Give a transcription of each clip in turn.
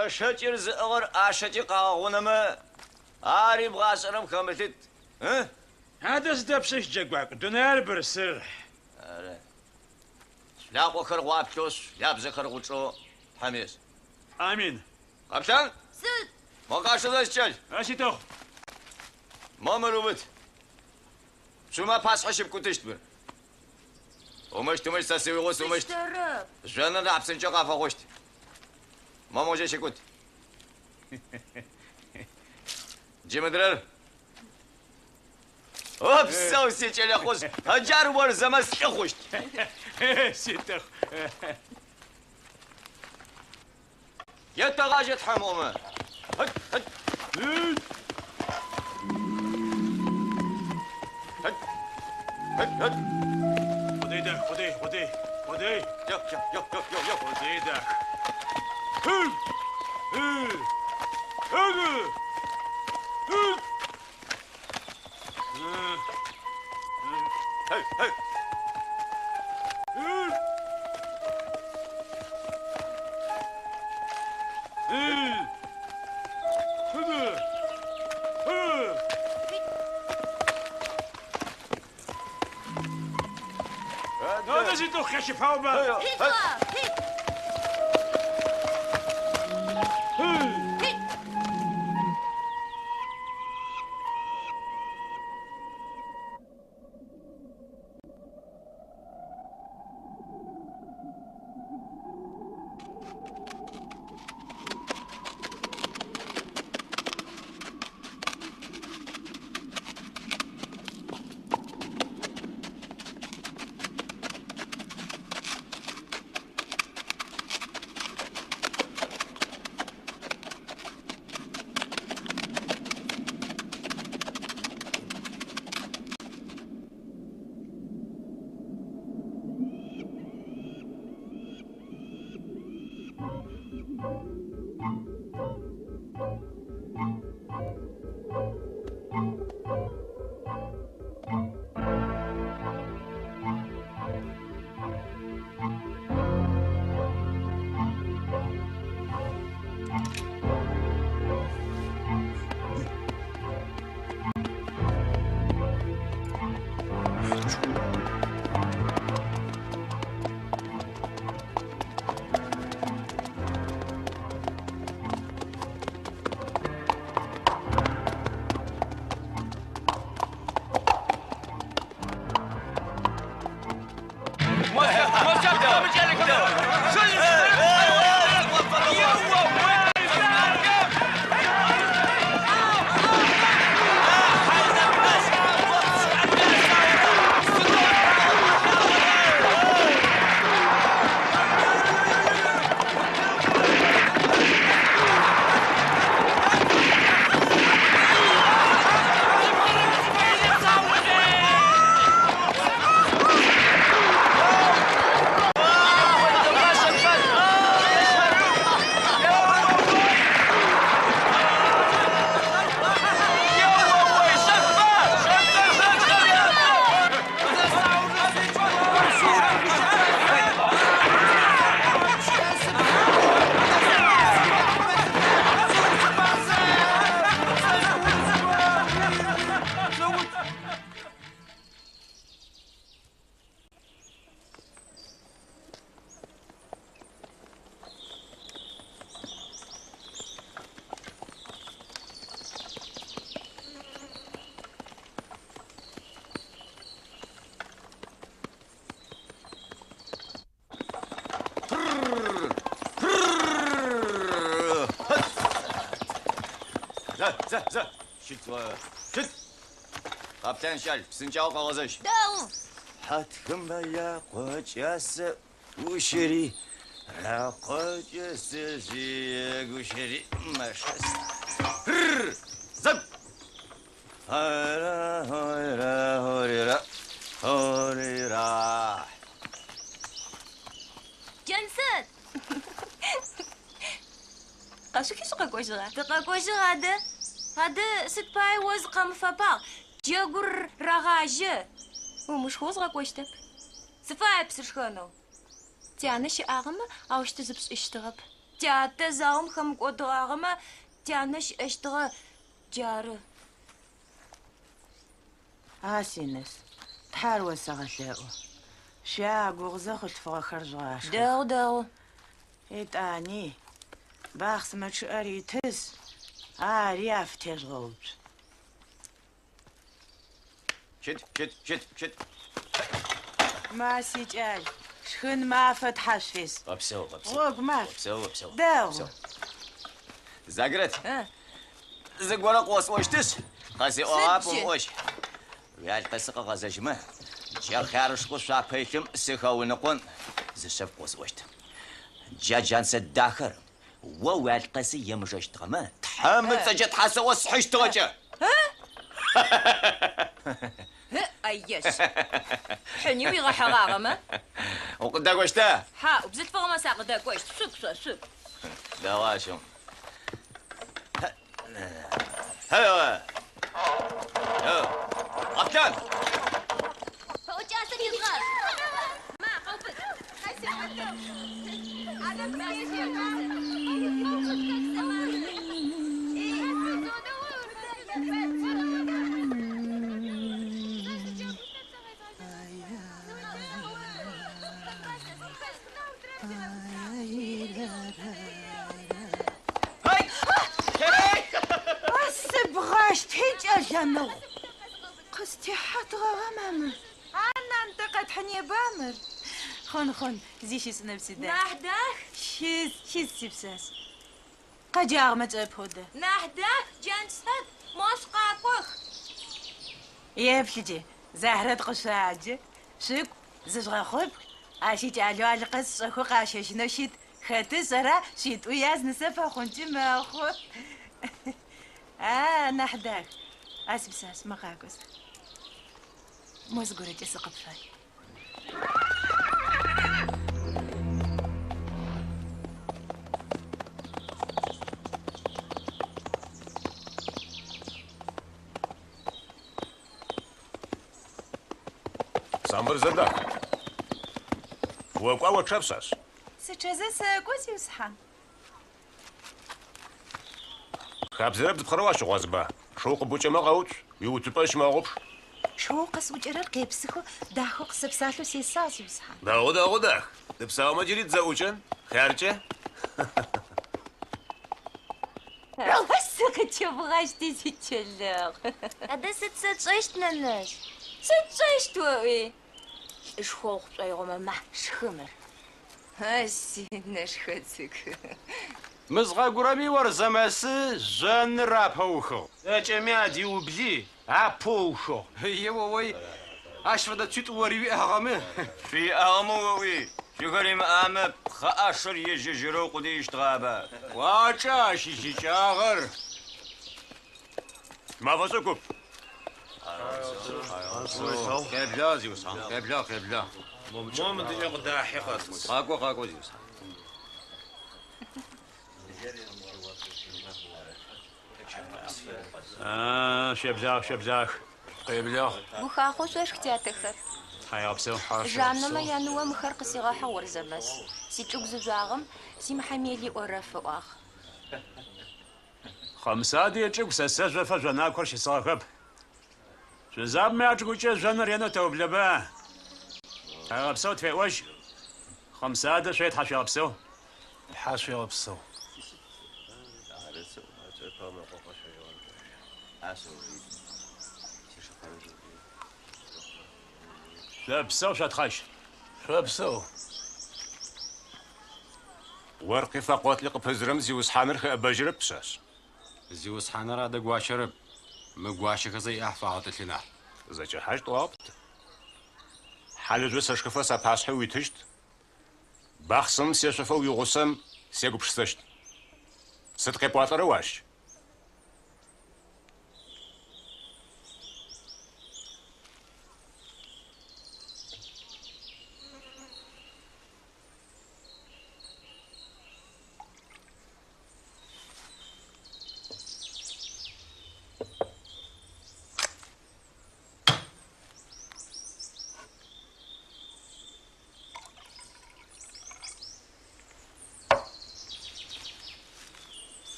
Пхъэшэкӏыр зыӏыгъыр ӏашэкӏи къагъэгъунэмэ, ари бгъашӏэрэм хэмылъыт, ы? Адэ сыдэпшӏыщт, джэгуакӏу, дунаир бырсыр. Ары. Шъулъакъохэр гъуаплъэу, шъульабжъэхэр гъучӏэу Тхьэм ешӏ. Амин. Къэплъан! Сыд? Мо къашэ зэ, сикӏал. А ситэхъу. Мо мыр убыт. Цумэ пашъхьэ щыпкӏутыщт мыр. Умыщт, умыщт, сэ сыуигъус, умыщт. Сыщтэрэп. Жъоныр нахь псынкӏэу къафэхъущт. Мо моджэ щыкӏут. Джы мыдрэр. Опсэу, сикӏэлэхъужъ, ыджар орзэмэ слӏы хъущт. Ситэхъу. Етэгъажьэ Тхьэм ыӏомэ. Хьыт, хьыт. Хьыт, хьыт, хьыт. Къудей дах, къудей, къудей, къудей. Йо, йо, йо, йо, йо, йо. Къудей дах. Хы! Хы! Хы! Хы! Хьы, хьы. Хы! Хы! Хы! Хы! Адэ ситэхъу къещыпаумэ. Хьитӏуа, хьит, Хы! хьит. Зэ, зэ, зэ. Щыт, щыт. Къэплъан щал, псынкӏэу къэгъэзэжь. Дэгъу. Хьатхымэ якъокӏасэ ущыри, ракъокӏасэжъые гущыри мэшэс. Зэп! Хьайра, хьайра, хорира, хорира. Джансэт, Къэшъухи шъукъэкӏожьыгъа? тыкъэкӏожьыгъ адэ. Адэ сыд пае о зыкъэмыфэпагъ? Джэгур рагъажьэ. Умышхэу згъэкӏощтэп. Сыфаеп сышхэнэу. Тянэ щыӏагъэмэ, аущтэу зыпшӏыщтыгъэп. Тятэ заом хэмыкӏодыгъагъэмэ, тянэ щыӏэщтыгъэ. Джары. А синыс, Тхьэр осэгъэлъэӏу. Шъуягугъузэ хъулъфыгъэхэр жъугъашхэх. Дэгъу, дэгъу. Етӏани, бахъсымэ чъыӏэр итыс, ари афытежъугъэуцу. Щыт, щыт, щыт, щыт. Ма, сикӏал, шхын мафэ Тхьэ шъуфес. Опсэу, опсэу. Гъогу маф. Опсэу, опсэу. Дэгъу. Опсэу. Загрэт, зыгорэ къыосӏощтышъ, къэсиӏогъап Сыд джы? умыӏожь. Уиалкъэсы къыгъэзэжьымэ, джа хъярышхо шъуапэ илъым сыхэуныкъон, зы шъэф къыосӏощт. Джа Джансэт дахэр о уиалкъэсы емыжэщтыгъэмэ, Тхьэм ыцӏэкӏэ Тхьэ сэӏо схьыщтыгъэкӏэ. Ы, ӏэешъ. Хьыни уигъэхьэгъагъэмэ? Укъыдэкӏощта? Хьау, бзылъфыгъэмэ сакъыдэкӏощт. Шъукӏу шъо, шъукӏу. Дэгъу ащыгъум. Хьэ, Къэплъан! Пэӏукӏасэр изгъэш. Ма, къэубыт. Сыбгъэщти, кӏэлэ мыгъу. Къыстехьатыгъэгъэ мамыр. Анан тэ къэтхьынеба мыр. Хъун, хъун, зи щысынэп сыда. Нахь дах, Щыс, щыс сипшъашъ. Къэджагъэмэ кӏэпhodэ. нахь дах, Джансэт, мощ къакӏох. Еплъыджэ, Захьрэт къышъуаджэ. Шъукӏу, зыжъугъэхъупх. Ащ икӏалэу Алкъэс шӏэхэу къащэжьынэу щыт. Хэты ышӏэра шъитӏу яз нысэ фэхъункӏи мэхъу. А, нахь дах. А сипшъашъ, мы къакӏо сэ. Мо зыгорэкӏэ сыкъыпфай. Самбырзэ дах. Окӏуа о чъэпшъашъ? Сычъэзэ сэкӏо, зиусхьан. Хабзэрэп зыпхъэрэу ащыгъуазба? Шыу къыбукӏэмэ къэуцу, уиуцупӏэ щымыгъупш. Шыоу къэсӏукӏэрэр къепсыхэу дахэу къысэпсалъэу сесагъ, зиусхьан. Дэгъу, дэгъу, дах. Тыпсаумэ джыри тызэӏукӏэн. Хъяркӏэ. Сыкъытебгъащти, сикӏэлэгъу. Адэ сыд сэ тшӏэщт, нэнэжъ? Сыд тшӏэщт оӏуи? Лӏышхогъу шӏоигъомэ ма, шхы мыр. А, синэшхэ цӏыкӏу. Мызгъэгурэми Орзэмэсы жъэныр апэухыгъ. Зэкӏэми адиубли апэухыгъ. Еоой, ащ фэдэ цуитӏу ори уиӏагъэмэ. Шъуиӏагъэмэ оӏуи, шъухэр имыӏамэ, пхъэӏашэр ежь-ежьырэу къудеищтыгъаба. Кӏуачӏэ ащ ищыкӏагъэр. Мафэшӏэ куп. Къеблагъ, зиусхьан, къеблагъ, къеблагъ. Мо мыдыкӏэ къыдахьи къэс. Къакӏо, къакӏо, зиусхьан. А, шъуеблагъ, шъуеблагъ. Къеблагъ. Гухахъо шъошх, тятэхэр. Тхьаегъэпсэу. Жаннэмэ яныо мыхэр къысигъэхьыгъ Орзэмэс. Сичӏыгу зыжъуагъэм симыхьамели ӏорэф ыӏуагъ. Хъамсадэ ичӏыгу сэ сэжъофэ жъонакор щысыгъэхэп. Шъузабмэ ячӏыгукӏэ жъоныр ренэу тэублэба. Тхьаегъэпсэу тфеӏожь. Хъамсадэ шъуе тхьашъуегъэпсэу. Тхьашъуегъэпсэу. Шъопсэу, шъотхъэжь. Шъопсэу. Оркъи фэкъолӏи къыпызырэм зиусхьаныр хэӏэбэжьырэп, пшъашъ. Зиусхьаныр адэгуащэрэп. Мы гуащэхэзэ иӏахь фагъэтӏылъы нахь. Зэкӏэхьащт ӏуагъэп. Хьалыжъо сэшхыфэ сапашъхьэ уитыщт. Бахъсымэм сешъофэ уигъусэм сегупшысэщт. Сыд къепӏуалӏэрэ ащ?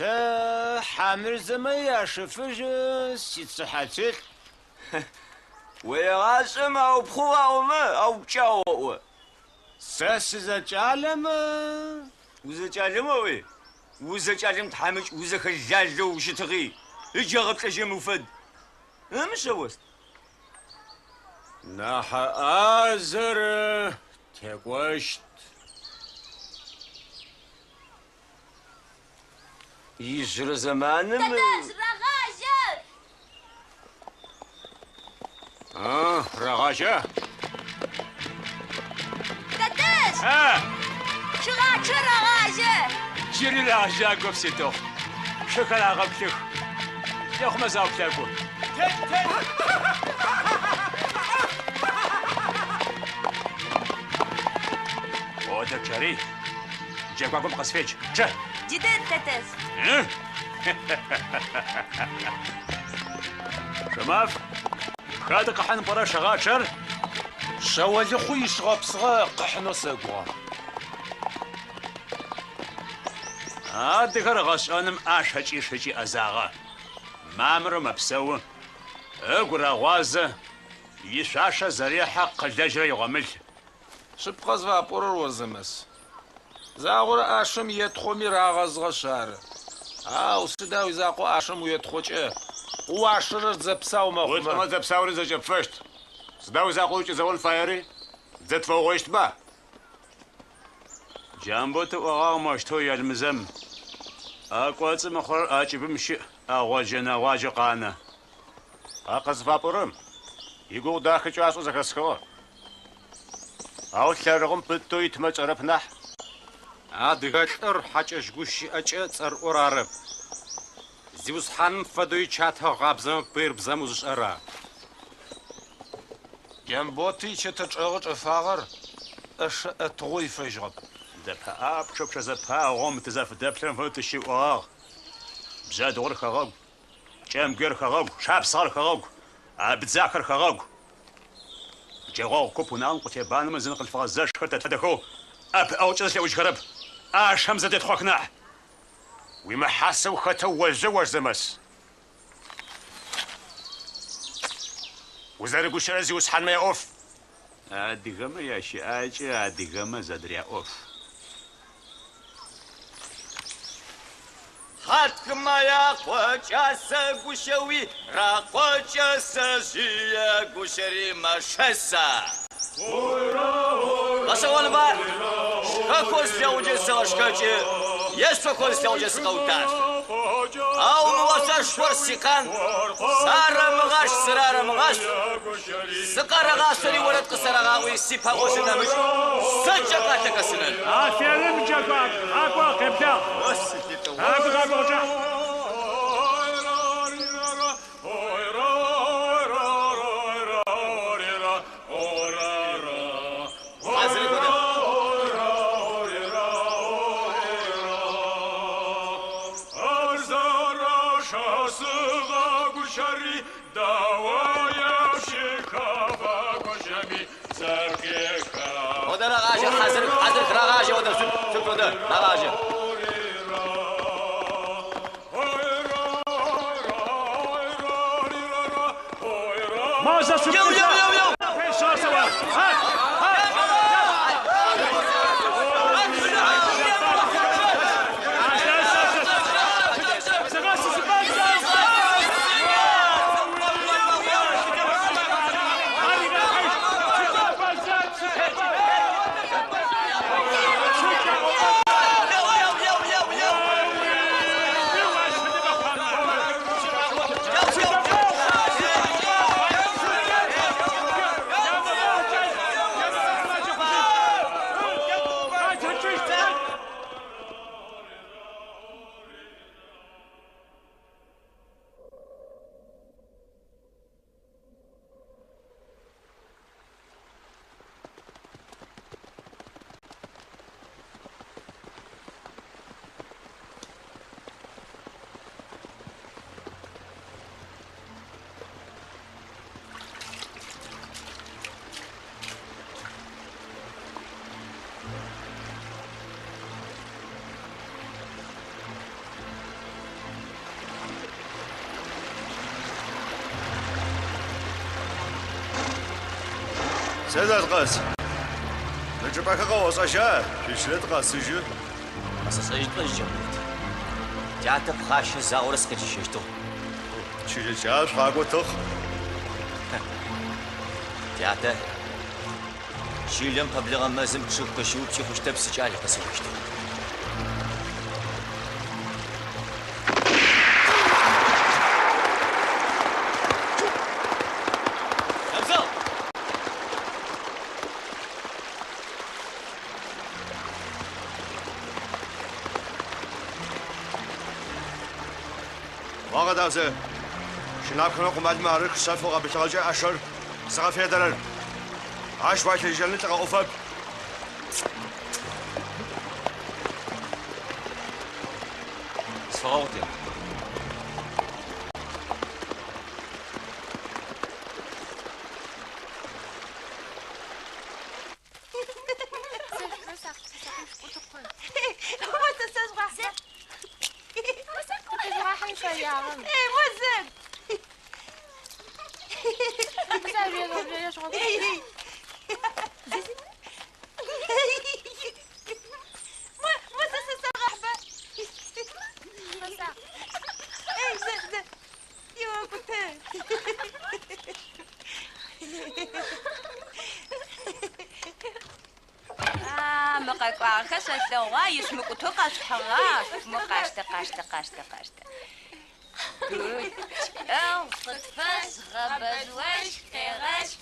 Сэ Хьамырзэмэ яшыфыжь сицыхьэ телъ. Уегъашӏэм аупхъугъ аӏомэ, аупкӏагъ оӏо. Сэ сызэкӏалэмэ... Узэкӏалэмэ уи? Узэкӏалэм тхьамыкӏ узэхэлалэу ущытыгъи, ыджэгъэплӏэжьэм уфэд. Ымышъэост. Нахь ӏазэр текӏощт. Ижъырэ зэманым... Тэтэжъ, рагъажьэ! А, рагъажьэ? Тэтэжъ! А! Шыгъачъэ рагъажьэ! Джыри рагъэжьагоп, Ситыгъу. Шыхэр агъэплъых. Лъэхъумэ зауплъэкӏу. Тет, тет! Одэ чъэри, джэгуакӏом къысфедж. Чъэ! Джыдэд, тэтэжъ. Шумаф, хэт къыхьын пӏорэ шыгъачъэр? Шъэолыхъу ишыгъэпсыгъэ къыхьынэу сэгугъэ. Адыгэр гъэшӏэным ӏашэкӏи шыкӏи ӏэзагъэ. Мамырэу мэпсэу, ыгу рэгъуазэ, ишъуашэ зэрехьэ, къылэжьрэ игъомыл. Шъыпкъэ зыфапӏорэр, Орзэмэс. Загъорэ ӏашэм етхъоми рагъэзыгъэшъ ары. Ау сыда уизакъоу ӏашэм уетхъокӏэ, къыуашэрэр дзэ псау мэхъумэ. Улӏымэ дзэ псаури зэкӏэпфэщт. Сыда уизакъоу укӏызэон фаери? Дзэ тфэугъоищтба? Джамбот ыӏогъагъ моущтэу Елмызэм. ӏэкӏоцӏы мыхъурэр ӏэкӏыбым щыӏ, ӏэгъоджэ-нэгъуаджэу къанэ. А къызыфапӏорэм игугъу дахэкӏэ ашӏэу зэхэсхыгъэ. Ау лъэрыгъым пытэу итмэ кӏэрэп нахь. Адыгэ лӏыр хьакӏэщ гущыӏэкӏэ цӏэрыӏор арэп. Зиусхьаным фэдэу ичатэ гъабзэмэ пыир бзэм узышӏэра? Джамботы ичэтэ чӏэгъы чӏэфагъэр ӏэшэ ӏэтыгъо ифэжьыгъэп. Дэпэӏапчъэу пчъэзэпагъом тызэфыдэплъэм фэдэу тыщыӏуагъ. Бжъэдыгъур хэгъэгу, Кӏэмгуер хэгъэгу, Шапсыгъэр хэгъэгу, Абдзахэр хэгъэгу. Джэгъогъу куп унагъом къытебанэмэ зын къылъфыгъэ зэшхэр тэ тфэдэхэу ӏэпыӏэгъукӏэ зэлъэӏужьхэрэп. ӏашэм зэдетхъох нахь. Уимыхьасэ ухэтэу ожьэ, Орзэмэс. Узэрыгущыӏэрэ зиусхьанмэ яӏоф. Адыгэмэ ящыӏакӏэ адыгэмэ зэдыряӏоф. Хьаткымэ якъокӏасэ гущэуи, ракъокӏэсэжъые гущэри мэшэса. Гъэшӏэгъонба? Шхэкъо слъэгъукӏэ сыгъэшхэкӏы, ешъокъо слъэгъукӏэ сыкъэуташъо. Ау мы ошъошхор сикъан, сарэмыгъаш, сырарэмыгъаш, сыкъэрэгъашъори орэд къысэрэгъаӏуи, сипэгъожьы нэмыкӏ, сэкӏэ къалъэхэсынэн. Аферым, джэгуакӏу, къакӏо, къеблагъ. Къакӏо, къакӏо, къычӏахь. Хьазырых одэ. Одэ рагъажьэ, хьазырых, хьазырых, рагъажьэ, одэ, шъуп, шъуп, одэ, рагъажьэ. Мозэ шъуп! Еу, еу, еу, еу! Еу, еу, еу, еу! Еу, еу, еу! Сыд, Алъкъэс? Мы чӏыпӏэхэр къэошӏэжьа? Шъуичылэ тыкъэсыжьы. Къэсэшӏэжьы Джамболэт. Тятэ пхъащэ загъорэ сыкъыкӏищэщтыгъ. Чылэкӏэ шъуакӏотыгъ. Тятэ, чылэм пэблэгъэ мэзым чъыг къыщыупкӏи хъущтэп сикӏал къысиӏощтыгъ. Абзал! Уагъэдазэ, щынапхэмэ къумалмэ арых шъэфэу гъэбылъыгъэкӏэ ӏашэр зыгъэфедэрэр. Ащ уалъежьэныр лӏыгъэ ӏофэп. Сфэгъэгъу, Тембот. Мы къэкӏуагъэхэр сэлъэгъуа, ишмыкӏутэу къэшъухьыгъа. Мы къаштэ, къаштэ, къаштэ, къаштэ. Гукӏэгъу къытфэшӏ, гъэбэжъу ощх къегъэщх.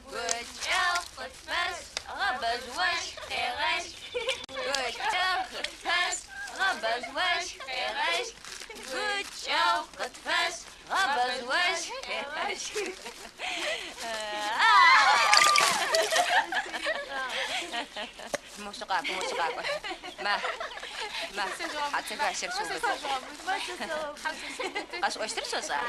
Гукӏэгъу къытфэшӏ, гъэбэжъу ощх къегъэщх. Гукӏэгъу къытфэшӏ, гъэбэжъу ощх къегъэщх. Гукӏэгъу къытфэшӏ, гъэбэжъу ощх къегъэщх. Мосы къакӏо, мосы къакӏо. Ма, ма, хьацэгащэр сыубыт. Къэсӏощтыр сошӏа?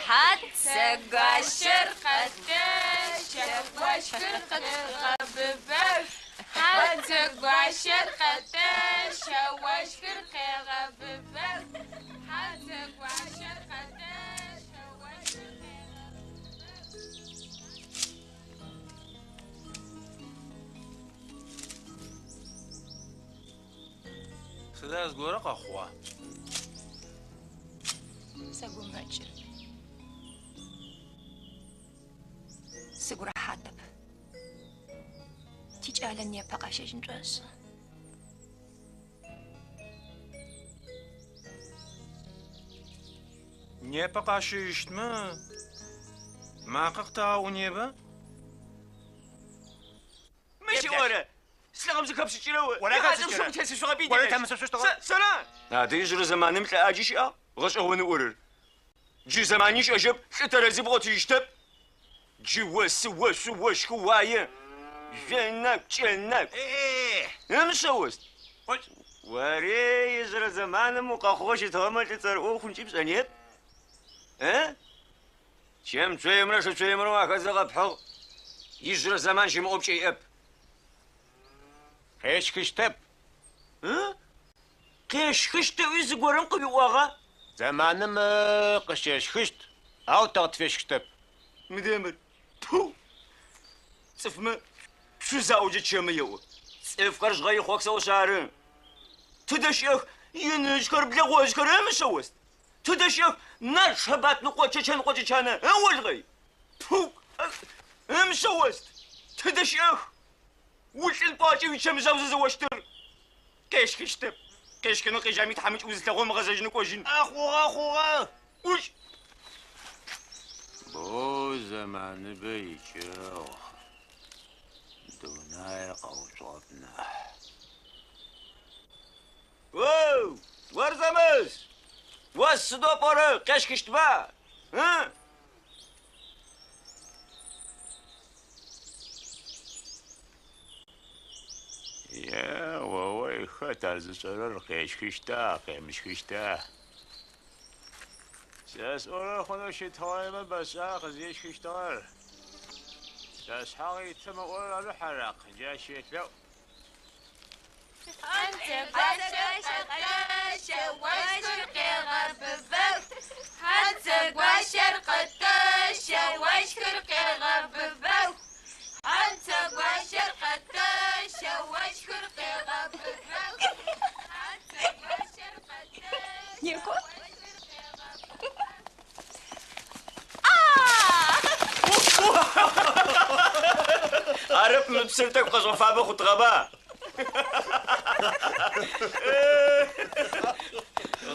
Хьацэгащэр къэтэщэ, ощхыр къытегъэбыбэх. Хьацэгуащэр къэтэщэ, ощхыр къегъэбыбэх. Хьацэгуащэр къэтэщэ, ощхыр къегъэбыбэх. Сыда зыгорэ къэхъугъа? Сэгумэкӏы. Сыгу рэхьатэп. Тикӏалэ непэ къащэжьын шӏошӏы. Непэ къащэжьыщтмэ, макъэ къытагъэӏунеба? Мыщ ыӏорэ, слъэгъэм зыхэпшӏыкӏырэ Сэра? Адэ ижъырэ зэманым лӏы ӏаджи щыӏагъ, гъэшӏэгъон ыӏорэр. Джы зэмани щыӏэжьэп, лӏы тэрэзи бгъотыжьыщтэп. Джы осы, ошъу, ощхы, уае. Жъонэк, кӏэнэк. Ымышъэост. Ори ижъырэ зэманым укъэхъугъэу щытыгъэмэ лӏы цӏэрыӏо хъункӏи пшӏэнеп. Чэм цоемрэ шы цоемрэ уахэзэ къэпхьыгъ. Ижъырэ зэман щымыӏэу пкӏэ иӏэп. Къещхыщтэп. Къещхыщтэуи зыгорэм къыуиӏуагъа? Зэманым къыщещхыщт, ау тэ къытфещхыщтэп. Мыдэмыр, ту! Цӏыфмэ цу заӏокӏэ чэмэ еӏо. Цӏыфхэр жъгъэихъох сэӏошъ ары. Тыдэ щыӏэх иныжъхэр, блэгъожъхэр ымышъэост. Тыдэ щыӏэх Нарт Шэбатныкъо, Чэчэныкъо Чэчанэ ыолгъэй. Ту! Ымышъэост. Тыдэ щыӏэх улӏын пӏуакӏэ уичэмыжъау зызэощтыр. Къещхыщтэп. Къещхынэу къежьами тхьамыкӏ узылъэгъоу мыгъэзэжьынэу кӏожьын. Хъугъэ, хъугъэ! Ӏукӏ! Боу зэманыбэ икӏыгъ. Дунаир къэуцугъэп нахь. Оу! Орзэмыс! О сыдэу пӏорэ, къещхыщтба? Е, оой, хэт ар зышӏэрэр къещхыщта, къемышхыщта? Сэ сӏорэр хъунэу щытыгъэмэ бэшӏагъэ къызещхыщтыгъэр. Сашъхьагъ итым ыӏорэр ары хьаракъ, джащ елъэӏу. Хьацэгуащэр къэтэщэ, ощхыр къегъэбыбэх. Хьацэгуащэр къэтэщэ, ощхыр къегъэбыбэх. Арэп мы псыр тӏэкӏу къэжъугъэфабэ хъутыгъэба?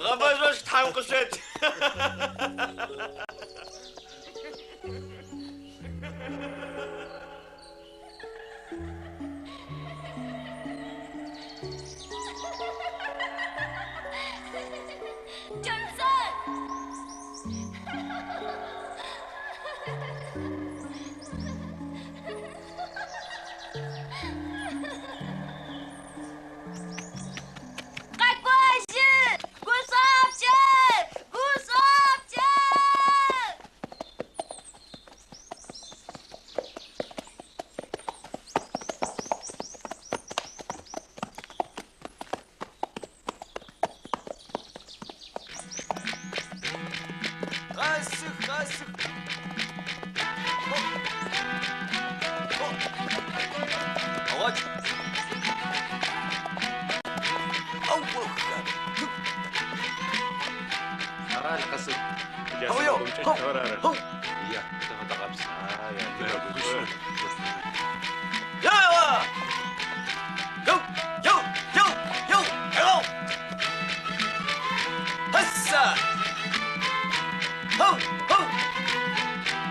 Гъэбэжъошх Тхьэм къышъует. Джамсэт! Къэкӏожьы! Гушӏуапкӏэ! Гушӏуапкӏэ! Къэсых, къэсых. Гъот. Ара Алкъэсы. Хьау, хьау, хьау. Еуа! Йоу, йоу, йоу, йоу, йоу! Хьэсса! Хьау, хьау!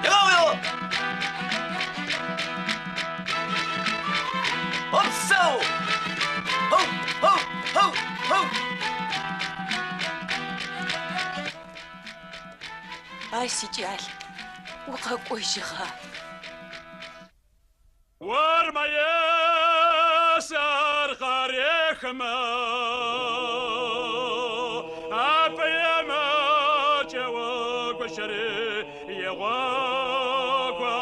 Еуа, еуа! Опсэу! Хьау, хьау, хьау, хьау! Ай, сикӏал, укъэкӏожьыгъа? Ормае сархарехмэ, апэемэ кӏэогощэри егъогуа.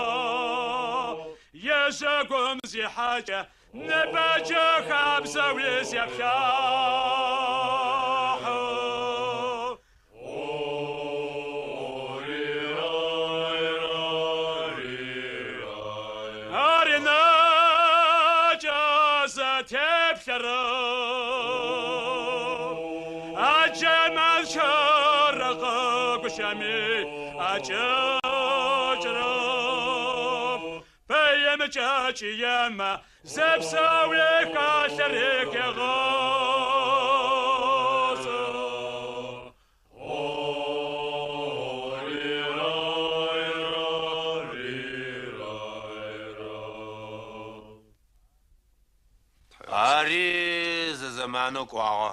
Ежьэгум зихьакӏэ ныбэкӏэ хабзэуи зеплъахьы. Аринэкӏэ зэтеплъэрэ Аджэмэщэрэ къэгущэми акӏэкӏрэп. Пэемыкӏэ кӏыемэ зэпсэуи хэлъэри хегъэшӏы. Ари зэ зэманэу кӏуагъэ.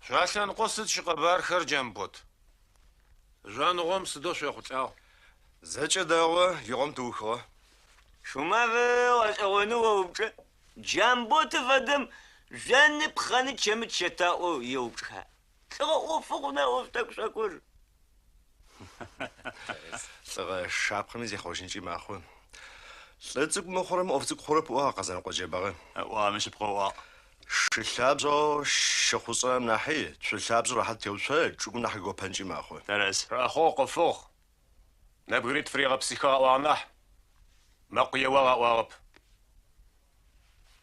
Шъуалъэныкъо сыд щыкъэбархэр, Джамбот? Жъоныгъом сыдэу шъуехъулӏагъ? Зэкӏэ дэгъу, игъом тыухыгъэ. Шумафэ гъэшӏэгъонэу оупчӏэ. Джамбот фэдэм жъоны пхъэны чэмы чэтаӏоу еупчӏха. Лӏыгъэ ӏофы хъуна ӏоф тӏэкӏу-шъокӏур. Лӏыгъэ шапхъэми зехъожьынкӏи мэхъу. Лӏы цӏыкӏу мыхъурэм ӏоф цӏыкӏу хъурэп ыӏуагъ Къэзэныкъо Джэбэгъы. Ыӏуагъэми шъыпкъэ ыӏуагъ. Шы лъабжъэу щыхъушӏэрэм нахьи цу лъабжъэу рэхьат теуцо, чӏыгум нахь гопэнкӏи мэхъу. Тэрэз. Рахъоу къыфыгъ. Нэбгыритф ригъэпсыхыгъ аӏуагъ нахь. Мэкъу еуагъ аӏуагъэп.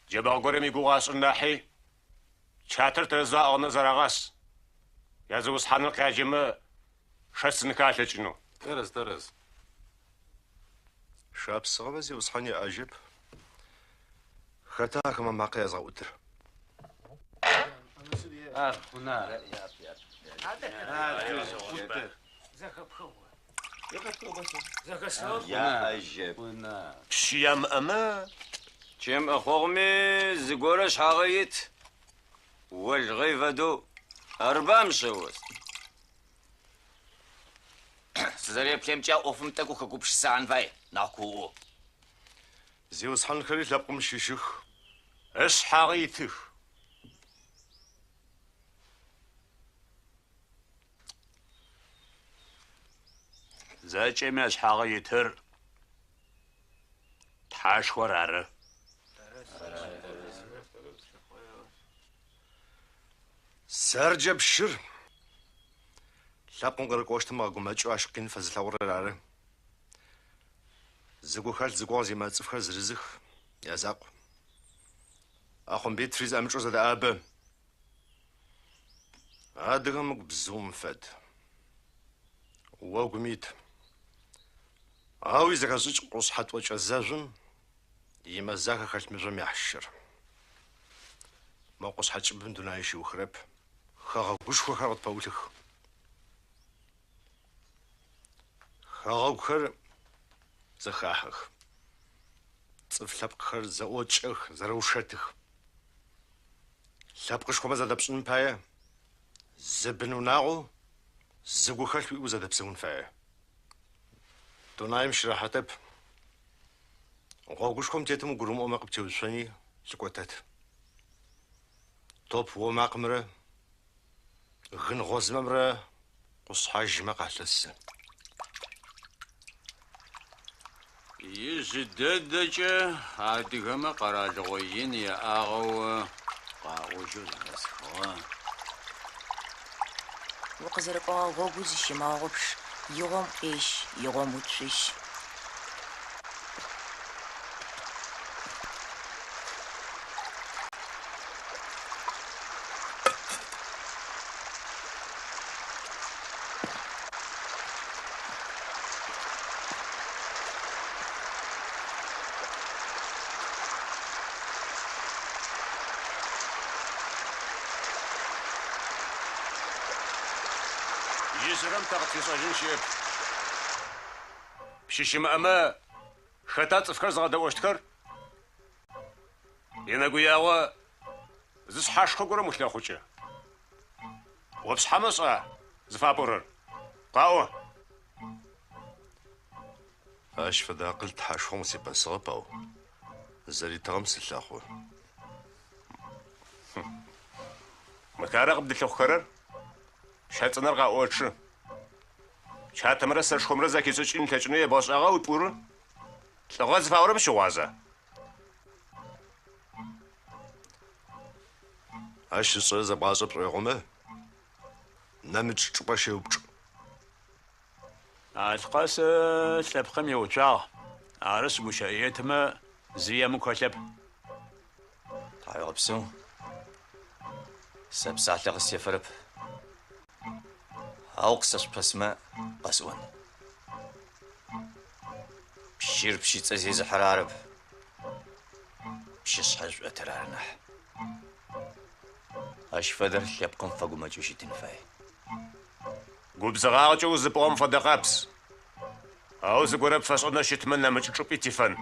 Джэбэгъ горэм игугъу ашӏын нахьи чатэр тэрэзэу аӏыгъынэу зэрагъас. Язиусхьаныр къяджэмэ шэсынхэ алъэкӏынэу. Тэрэз, тэрэз. Шапсыгъэмэ зиусхьан яӏэжьэп. Хэта ахэмэ макъэ язгъэӏутыр? Ар хъуна. Яӏэжьэп. Пщы ямыӏэмэ Чем ӏэхъогъуми зыгорэ шъхьагъэ ит. Олгъэй фэдэу арбам шъэос. Сызэреплъэмкӏэ ӏофым тӏэкӏу хэгупшысыгъэн фай, нахь куоу. Зиусхьанхэри лъэпкъым щыщых. Ышъхьагъэ итых. Зэкӏэми ашъхьагъэ итыр Тхьэшхор ары. Сэрджэ пщыр лъэпкъым къырыкӏощтым ыгъэгумэкӏэу ащ къин фэзылъэгъурэр ары. Зы гухэлъ зы гугъэ зимыӏэ цӏыфхэр зырызых, язакъу. Ӏэхъомбитфри зэӏэмычӏэу зэдэӏабэ. Адыгэм ыгу бзыум фэд. Огум ит. Ау изэхэшӏыкӏ къушъхьэ тӏокӏэ зэжъум Имэзахэ хэлъ мыжъом яхьщыр. Мо къушъхьэ кӏыбым дунае щиухырэп, хэгъэгушхохэр къытпэӏулъых. Хэгъэгухэр зэхахьэх. Цӏыф лъэпкъхэр зэӏокӏэх, зэрэушэтых. Лъэпкъышхомэ зэдэпшӏыным пае зы бын-унагъоу, зы гухэлъ уиӏэу зэдэпсэун фае. Дунаим щырэхьатэп. Гъогушхом тетым угурымыӏомэ къыптеуцони, лъыкӏотэт. Топ омакъымрэ гын гъозымэмрэ къушъхьэжьымэ къалъэсы. Ижъы дэдэкӏэ адыгэмэ къэралыгъо ин яӏагъэу къаӏожьэу зэхэсхыгъэ. Укъызэрыкӏогъэ гъогур зыщымыгъэгъупш, игъом къещ, игъом уцужь. Ижъырэм тэ къытфишӏэжьын щыӏэп. Пщы щымыӏэмэ, хэта цӏыфхэр зыгъэдэӏощтхэр? Енэгуягъо зы шъхьашхо горэм улъэхъукӏэ. О пшъхьэмэ шӏа зыфапӏорэр? Къаӏо. Ащ фэдэ акъыл тхьэшхом къысипэсыгъэп, ау зэритыгъэм сылъэхъу. Мыхара къыбдылъыхъухэрэр? Щэцӏынэр къаӏочъы. Чатэмрэ сэшхомрэ зэхишӏыкӏын ылъэкӏынэу ебгъэшӏагъа уипӏуры? Лӏыгъэ зыфаӏорэм щыгъуаза? Ащ ышӏэрэр зэбгъашӏэ пшӏоигъомэ, нэмыкӏ чӏыпӏэ щеупчӏ. Алъкъэс лъэпкъым иуцуагъ. Арышъ, гущыӏэ етымэ, зы емыкӏу хэлъэп. Тхьауегъэпсэу. Сэ псалъэ къыстефэрэп. Ау къысэшъупэсымэ къэсӏон. Пщыр пщыцӏэ зезыхьэрэр арэп. Пщышъхьэ зышӏотыр ары нахь. Ащ фэдэр лъэпкъым фэгумэкӏэу щытын фай. Губзыгъагъэкӏэ узыпӏугъэм фэдэ къабз. Ау зыгорэ пфэшӏэнэу щытмэ, нэмыкӏ чӏыпӏи тифэн.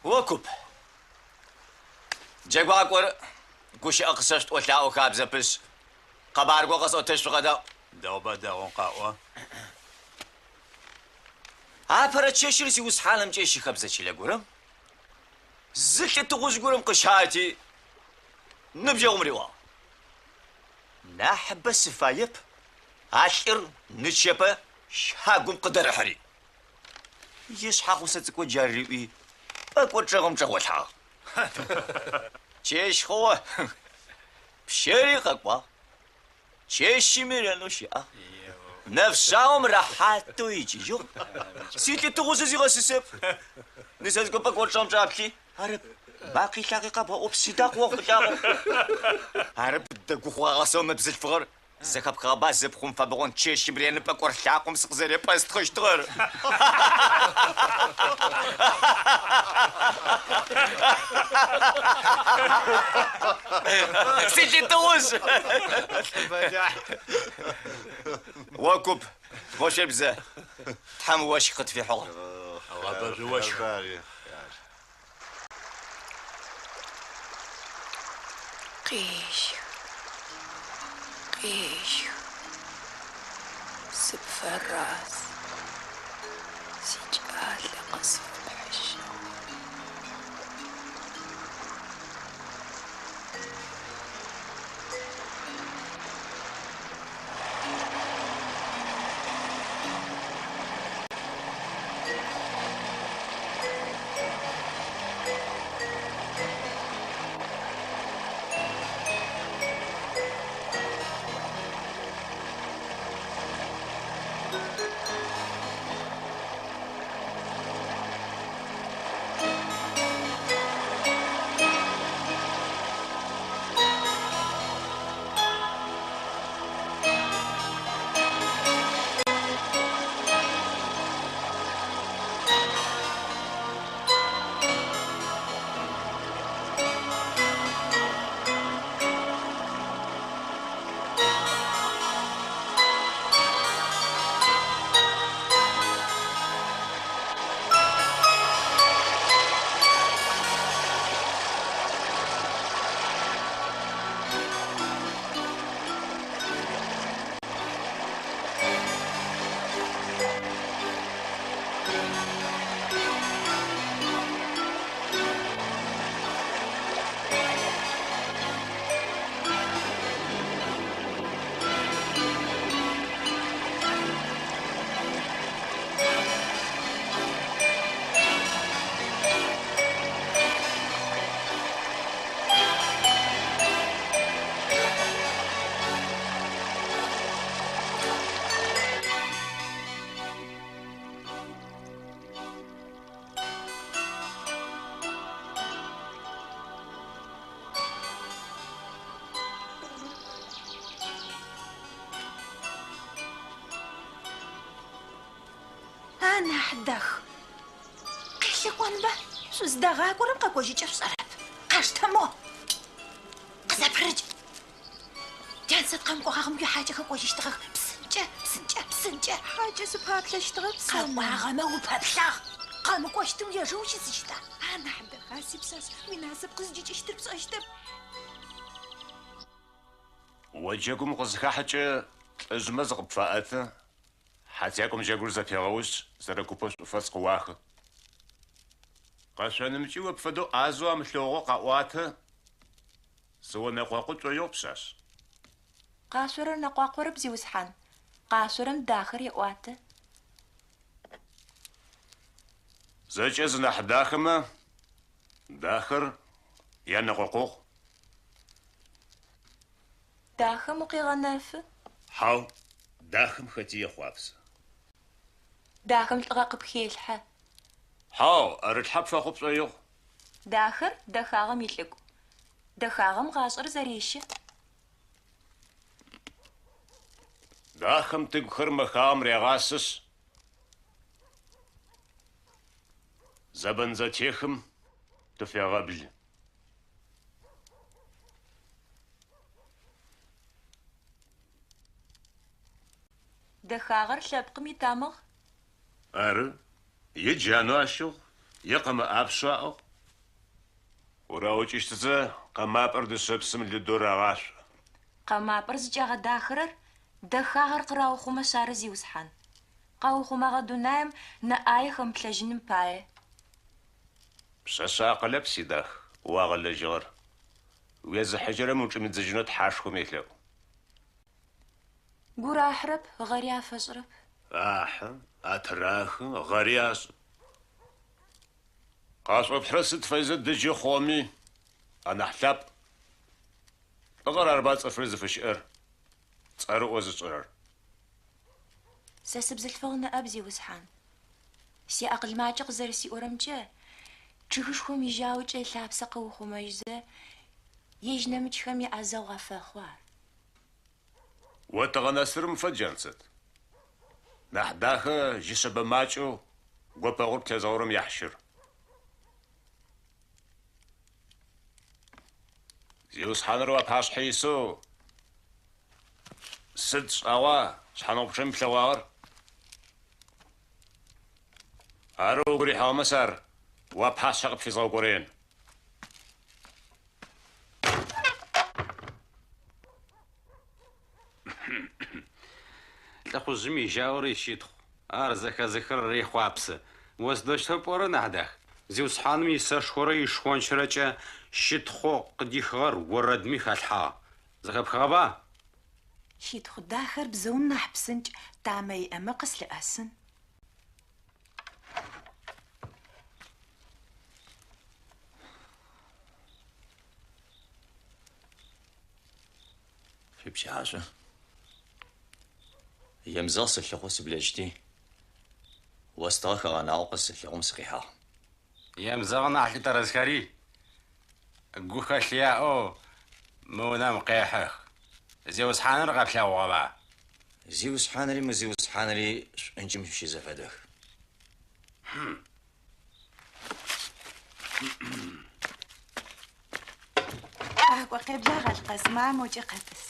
О куп, джэгуакӏор гущыӏэ къысэшъутӏо лъаӏо хабзэпышъ, къэбар горэ къэсӏотэщт шъукъэдаӏу. Дэгъуба дэгъоу къаӏо. Апэрэ чэщыр зиусхьанымкӏэ щыхэбзэ чылэ горэм зы лӏы тыгъужъ горэм къыщати, ныбджэгъум риӏуагъ. Нахьыбэ сыфаеп, а лӏыр нычэпэ щагум къыдэрыхьэри. Ишъхьэгъусэ цӏыкӏу джар риӏуи, пӏэкӏор чӏэгъым чӏэгъолъхьагъ. Чэщ хъугъэ, пщэри къэкӏуагъ. Чэщыми ренэу щыӏагъ. Нэфшъагъом рэхьатэу икӏыжьыгъ. Силӏы тыгъужъы зигъэсысэп. Нысэ цӏыкӏу пӏэкӏор чӏэгъым чӏаплъи, арэп, макъи лъакъи къэбгъэӏоп, сыда къыохъулӏагъэр? Арэп, дэгу хъугъагъэ сэ мы бзылъфыгъэр. Зэхэпхыгъэба зыпхъум фэбэгъон чэщым рены пӏэкӏор лъакъом сыкъызэрепӏэстхъыщтыгъэр? Силӏы тыгъужъ! О куп, мо шъуебзэ, Тхьэм ощх къытфихьыгъ. Гъэбэжъу ощх. Къещх, къещх, сыпфэраз, сикӏалэ къысфэпхьыжьыгъ. Анахь дах. Къелъэкӏонба? Шъуздагъакӏорэм къэкӏожьыкӏэ шъушӏэрэп. Къаштэ мо. Къызэпырыкӏ. Джансэт къэмыкӏогъагъэм уихьакӏэхэр кӏожьыщтыгъэх. Псынкӏэ, псынкӏэ, псынкӏэ. Хьакӏэ сыпаплъэщтыгъэп сэ. Къэкӏуагъэмэ упэплъагъ. Къэмыкӏощтым ежэу ущысыщта? Анахь дэха, сипшъашъ, уинасып къызджыкӏыщтыр пшӏэщтэп. О джэгум укъызыхахьэкӏэ лӏыжъмэ зыкъыпфаӏэты, хьатыякӏом джэгур зэпегъэушъ, зэрэкупэу шӏуфэс къыуахы. Къэшъонымкӏи о пфэдэу ӏазэу амылъэгъугъэу къаӏуатэ, сыонэкъокъу пшӏоигъу, пшъашъ. Къашъорэр нэкъуакъорэп, зиусхьан. Къашъорэм дахэр еӏуатэ. Зэкӏэ зынахь дахэмэ дахэр янэкъокъогъу. Дахэм укъегъэнэфы. Хьау, дахэм хэти ехъуапсэ. Дахэм лӏыгъэ къыпхелъхьэ. Хьау, ӏэрылъхьэ пфэхъу пшӏоигъу. Дахэр дэхагъэм илӏыкӏу. Дэхагъэм гъашӏэр зэрещэ. Дахэм тыгухэр мэхагъэм регъасэшъ, зэбэн зэтехым тыфегъэблы. Дэхагъэр лъэпкъым итамыгъ. Ары, е джанэу ащыгъ, е къэмэ ӏапшъэу аӏыгъ. Ураукӏыщтызэ къэмапӏэр дышъэпсым лыдэу рагъашъо. Къэмапӏэр зыкӏагъэдахэрэр дэхагъэр къыраухъумэшъ ары, зиусхьан. Къаухъумэгъэ дунаим нэ ӏае хэмыплъэжьыным пае. Пшъэшъэ акъылэп, сидах, уагъэлэжьыгъэр. Уезыхьыжьэрэм учӏимыдзыжьынэу Тхьашхом елъэӏу. Гур ахьырэп, гъэри афэшӏырэп. Ахьы, атырахы, гъэри ашӏы. Къашӏопхьырэ сыд фэдизэ дыджы хъугъэми, анахь лъапӏ. Лӏыгъэр арба цӏыфыр зыфыщыӏэр, цӏэрыӏо зышӏырэр. Сэ сыбзылъфыгъ ныӏэп, зиусхьан. Сиакъыл макӏэ къызэрэсиӏорэмкӏэ, чъыгышхом ижьаукӏэ ылъапсэ къыухъумэжьызэ, ежь нэмыкӏхэми ӏэзэгъу афэхъу ар. О тыгъэ нэсырым фэд, Джансэт. Нахь дахэ жьы шъэбэ макӏэу гопэгъур птезгъэурэм яхьщыр. Зиусхьаныр уапашъхьэ исэу сыд шӏагъуа шъхьаныгъупчъэм иплъэгъуагъэр? Ары угу рихьыгъэмэ, сэ ар уапашъхьэ къыпфизгъэукӏорэен. Лӏыхъужъым ижьаор ищытхъу. Ар зэхэзыхырэр ехъуапсэ. О сыдэущтэу пӏорэ, нахь дах? Зиусхьаным исэшхорэ ишхончрэкӏэ щытхъоу къыдихыгъэр орэдми халъхьагъ. Зэхэпхыгъэба? Щытхъу дахэр бзыум нахь псынкӏ, тамэ иӏэмэ къыслъыӏэсын. Шъуипщыхьашӏу. Емзэгъ сылъыхъоу сыблэкӏти, остыгъэ хэгъэнагъэу къызысэлъэгъум сыкъихьагъ. Емзэгъ нахь лӏы тэрэзхэри гухэлъ яӏэу мы унэм къехьэх. Зиусхьаныр къэплъэгъугъэба? Зиусхьанри мызиусхьанри шӏункӏым щызэфэдэх. Къакӏо, къеблагъ, Алъкъэс, ма мокӏэ къэтӏыс.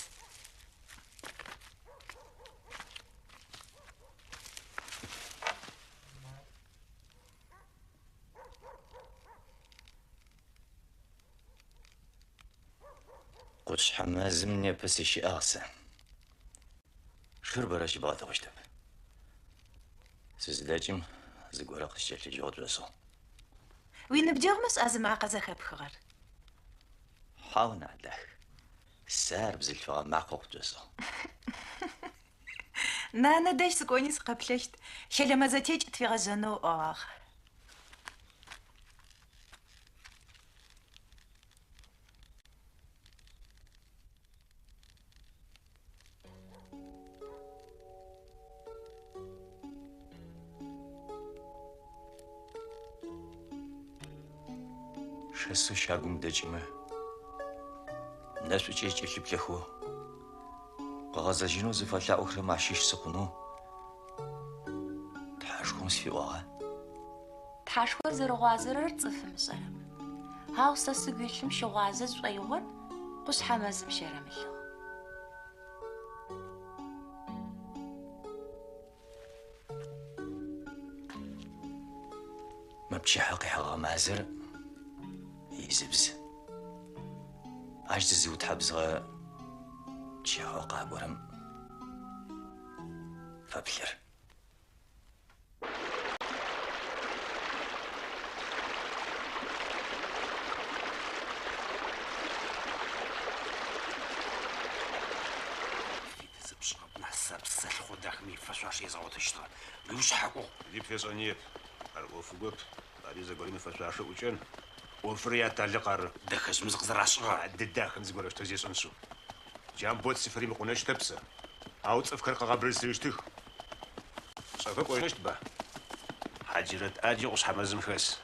Къушъхьэ мэзым непэ сыщыӏагъ сэ. Шыр бэрэ щыбгъэты хъущтэп. Сызыдэкӏым Зыгорэ къыскӏэлъыджэу къытшӏошӏыгъ. Уиныбджэгъумэ шӏа зымакъэ зэхэпхыгъэр? Хьау, нахь дах. Сэ ар бзылъфыгъэ макъэу къытшӏошӏыгъ. Нанэ дэжь сыкӏони сыкъэплъэщт. Щэлэмэ зэтекӏ тфигъэжъэнэу ыӏогъагъ. Шэсэу щагум дэкӏымэ, нэшӏукӏэ кӏэлъыплъэхэу, къыгъэзэжьынэу зыфэлъаӏохэрэм ащыщ сыхъунэу Тхьэшхом сфиӏуагъа? Тхьэшхор зэрыгъуазэрэр цӏыфым ышӏэрэп. Ау сэ сыгу илъым щыгъуазэ сшӏоигъор къушъхьэ мэзым щэрэмылъыгъ. Мы пчыхьэ къихьэгъэ мазэр изыбз. Ащ зызыутхьабзыгъэ пчыхьэу къакӏорэм фэплъыр. Зыпшӏыгъэп нахь сэ псэлъыхъо дахэм ифэшъуашэ езгъэгъотыщтыгъэ. Уиушъхьакӏугъ. Зи пфешӏэниеп. Ар ӏофыгоп. Ари зэгорэм ифэшъуашэ ӏукӏэн. ӏофыр яталыкъ ары. Дэхэжъым зыкъызэрашӏыгъэр. Адэ дахэм зыгорэущтэу зешӏэн шъыу. Джамбот сыфыримыкъунэщтэп сэ. Ау цӏыфхэр къыгъэбырсырыщтых. Шӏэхэу кӏожьыщтба? Хьаджрэт ӏаджи къушъхьэ мэзым хэс.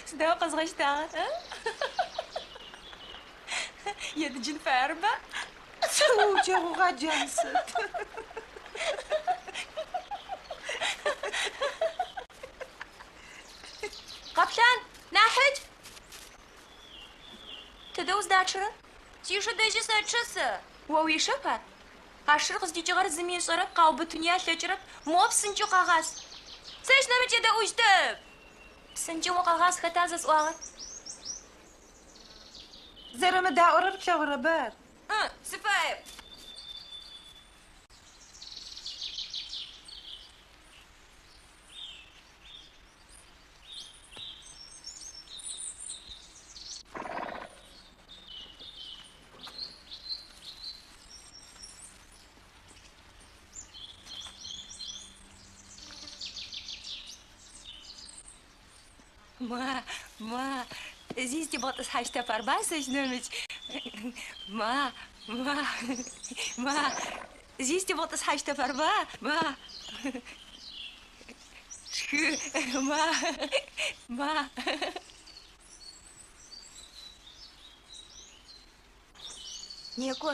Сыда укъэзгъэщтагъэр, а? Едыджын фаерба? Сыуджэгъугъа, Джансэт? Къэплъан, нахьыкӏ! Тыдэ уздачъырэр? Сишы дэжьы сэчъэ сэ. О уишэп ар? А шыр къыздикӏыгъэр зыми ышӏэрэп, къаубытыни алъэкӏырэп. Мо псынкӏэу къэгъаз. Сэщ нэмыкӏ едэӏущтэп. Псынкӏэу укъэгъаз хэта зэсӏуагъэр? Зэрэмыдаӏорэр плъэгъурэба ар? Сыфаеп. Ма, ма, зи зытебгъэтӏысхьащтэп арба сэщ нэмыкӏ. Ма, ма, ма, зи зытебгъэтӏысхьащтэп арба, ма. Шхы, ма, ма. Некӏо,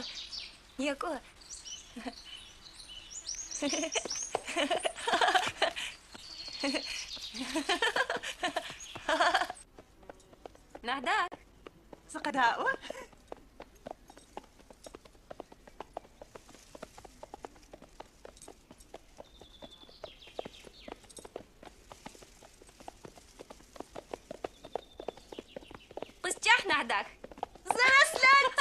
некӏо. Нахь дах. Сыкъэдаӏо. Къызкӏахь нахь дах. Зэрэслъэт!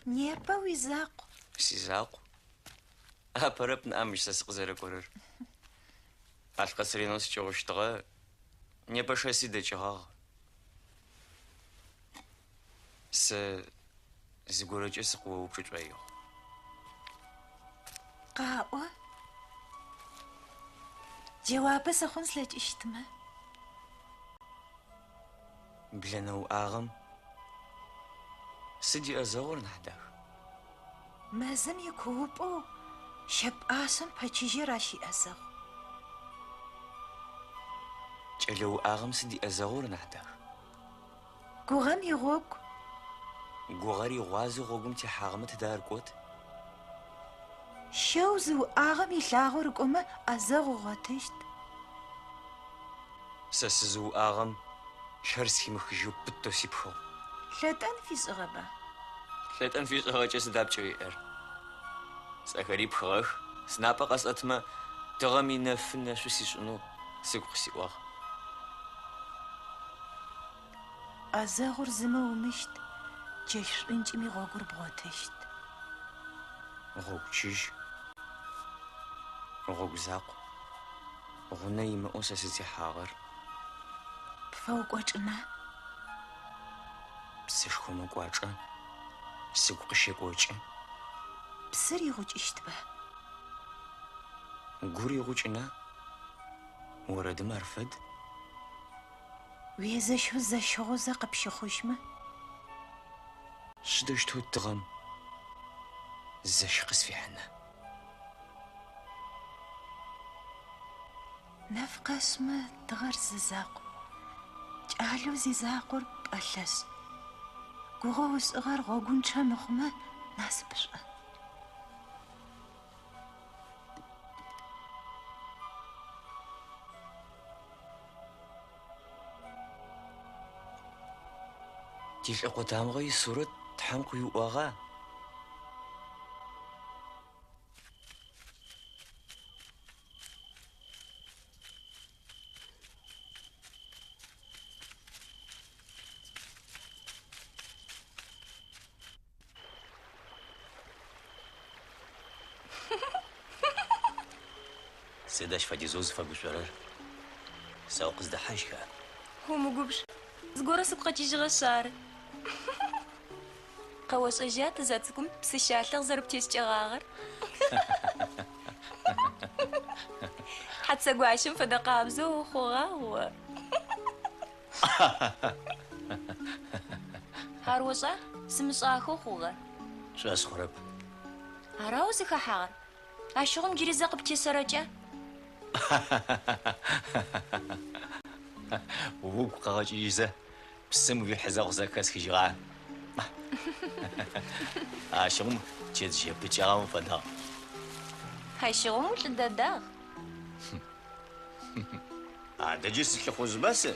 Непэ уизакъу. Сизакъу. Апэрэп ныӏа мыщ сэ сыкъызэрэкӏорэр. Алъкъэс ренэу сыкӏыгъущтыгъэ, непэ шэси дэкӏыгъагъ. Сэ зыгорэкӏэ сыкъыоупчӏы шӏоигъу. Къаӏо. Джэуапэ сыхъун слъэкӏыщтмэ. Блэнэ уӏагъэм сыд иӏэзэгъур нахь дах? Мэзым икуупӏэу щэ пӏашъэм пэчыжьэр ащ иӏэзэгъу. Кӏэлэ уӏагъэм сыд иӏэзэгъур нахь дах? Гугъэм игъогу. Гугъэр игъуазэу гъогум техьагъэмэ тыдэ ар кӏот? Щэу зыуӏагъэм илъагъо рыкӏомэ ӏэзэгъу ыгъотыщт. Сэ сызыуӏагъэм щэр схимыхыжьэу пытэу сипхыгъ. Лъэтӏэн фишӏыгъэба? Лъэтӏэн фишӏыгъэкӏэ сыда пкӏэу иӏэр? Сӏэхэри пхыгъэх, сынапӏэ къэсӏэтмэ, тыгъэм инэфы нэшъу сишӏынэу сыгу къысиӏуагъ. ӏэзэгъур зымэ умыщт, чэщ шӏункӏыми гъогур бгъотыщт. Гъогу чыжь, гъогу закъу, гъунэ имыӏэу сэ сызтехьагъэр. Пфэукӏочӏына? Псышхом ыкӏуачӏэ сыгу къыщекӏокӏы. Псыр игъукӏыщтба? Гур игъукӏына? Орэдым ар фэд. Уезэщэу зэщыгъозэ къыпщыхъужьмэ? Сыдэущтэу тыгъэм зэщ къысфихьына? Нэф къэшъмэ, тыгъэр зы закъу. Кӏалэу зизакъор пӏэлъэшӏ. Гугъэу ышӏыгъэр гъогунчъэ мыхъумэ, насыпышӏо. Тилӏэкъо тамыгъэ исурэт Тхьэм къыуиӏуагъа? Сыд ащ фэдизэу узыфэгушӏорэр? Сэ укъыздэхьащха? Умыгубж, зыгорэ сыгу къэкӏыжьыгъэшъ ары. Къэошӏэжьа тызэцӏыкӏум псы щалъэ къызэрыптескӏэгъагъэр? Хьацэгуащэм фэдэ къабзэу ухъугъагъ о. Ар ошӏа? Сымышӏахэу хъугъэ. Пшӏошъ хъурэп. Ара узыхэхьагъэр? Ащыгъум джыри зэ къыптесэрэкӏа? Угу къэгъэкӏыжьызэ, псым уихьызэ къызэхэсхыжьыгъа? Ащыгъум чэтжъые пыкӏагъэм уфэдагъ. Ащыгъум улӏы дэдагъ. Адэ джы сылӏыхъужъба сэ?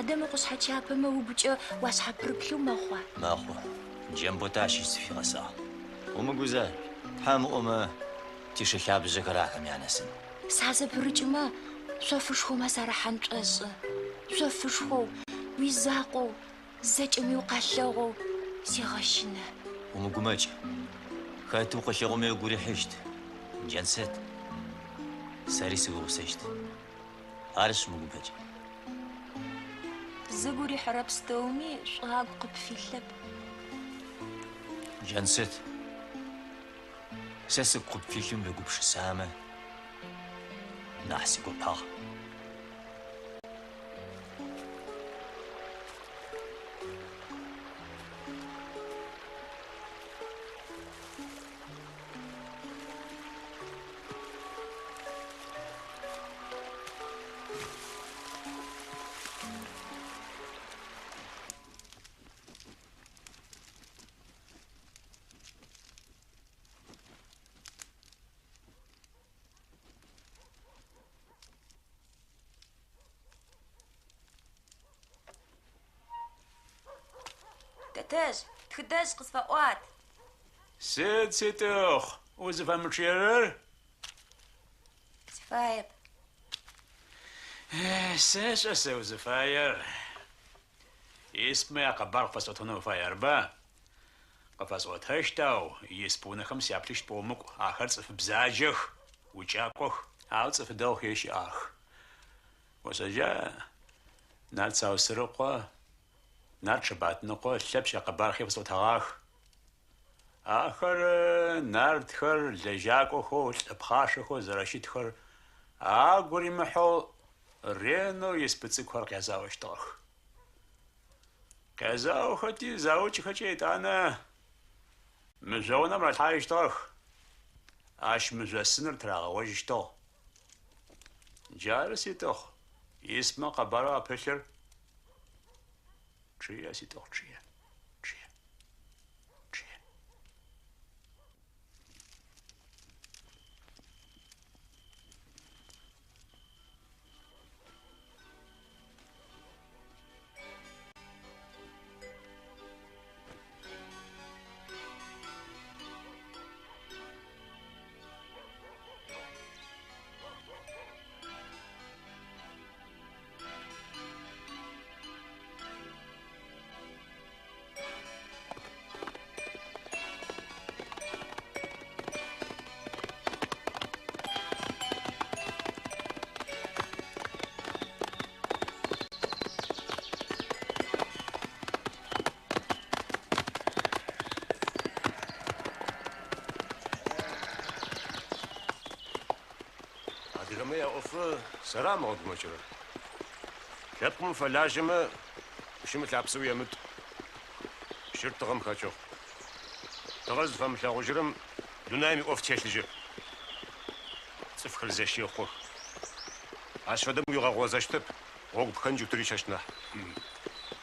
Адэ мы къушъхьэ чапэмэ угукӏэ уашъхьапырыплъэу мэхъуа? Мэхъу. Джамбот ащи сыфигъэсагъ. Умыгузажъу, Тхьэм ыӏомэ, тишылъабжъэхэр ахэм янэсын. Сазэпырыкӏымэ, шъофышхомэ сарыхьан шӏошӏы. Шъофышхоу, уизакъоу, зэкӏэми укъалъэгъоу сегъэщынэ. Умыгумэкӏ. Хэт укъылъэгъуми ыгу рихьыщт. Джансэт, сэри сыуигъусэщт. Арышъ, умыгумэкӏ. Зыгу рихьырэ пстэуми шӏу агу къыпфилъэп. Джансэт, сэ сыгу къыпфилъым уегупшысамэ, нахь сигопагъ. Тэтэжъ, тхыдэжъ къысфэӏуат. Сыд, Ситӏыхъу, узыфэмычъыерэр? Сыфаеп. Сэшӏэ сэ узыфаер. Испмэ якъэбар къыфэсӏотэнэу уфай, арыба? Къыфэсӏотэщт, ау исп унэхэм сяплъыщт пӏоу умыкӏу. Ахэр цӏыф бзаджэх, укӏакӏох, ау цӏыф дэгъухэри щыӏэх. Ошӏэжьа, Нарт Саусырыкъо, Нарт Шэбатныкъо, Лъэпшъ якъэбархи къысӏотэгъах. Ахэр нартхэр лэжьакӏохэу, лӏы пхъашэхэу зэрэщытхэр агу римыхьэу ренэу испы цӏыкӏухэр къязаощтыгъэх. Къязаохэти, заукӏыхэкӏэ етӏанэ мыжъоунэм ралъхьажьыщтыгъэх. Ащ мыжъосыныр тырагъэожьыщтыгъ. Джары, Ситӏыхъу, испмэ къэбарэу апылъыр. Чъые, Ситӏыхъу, чъые, чъые, чъые. Адыгэмэ яӏофы сэра мыгъэгумэкӏырэр? Лъэпкъым уфэлажьэмэ, пщым ылъапсэ уемытӏ. Пщыр тыгъэм хэкӏыгъ. Тыгъэр зыфэмылъэгъужьырэм дунаим иӏоф телъыжьэп. Цӏыфхэр зэщехъох. Ащ фэдэм уигъэгъозэщтэп, гъогу пхэндж утырищэщт нахь.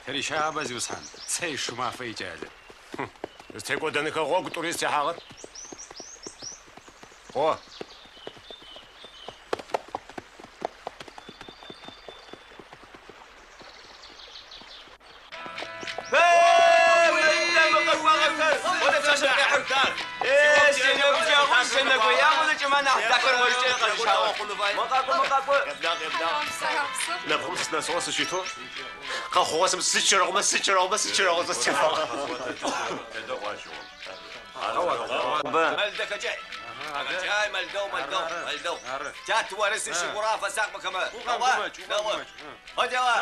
Тырищагъэба, зиусхьан, Цэй Шумафэ икӏалэ. Зытекӏодэнхэ гъогу тӏури зытехьагъэр. Кӏо. Нэпкъым сынэсыгъэу сыщытэу къэхъугъэ сычэрэгъумэ сычэрэгъумэ сычэрэгъузэ стефагъ. Мэл дэхэкӏай. Дэхэкӏай, мэл дэгъу, мэл дэгъу, мэл дэгъу. Тят оры сыщыгура фэсакъ мыхэмэ. Дэгъуа, дэгъу. Одела.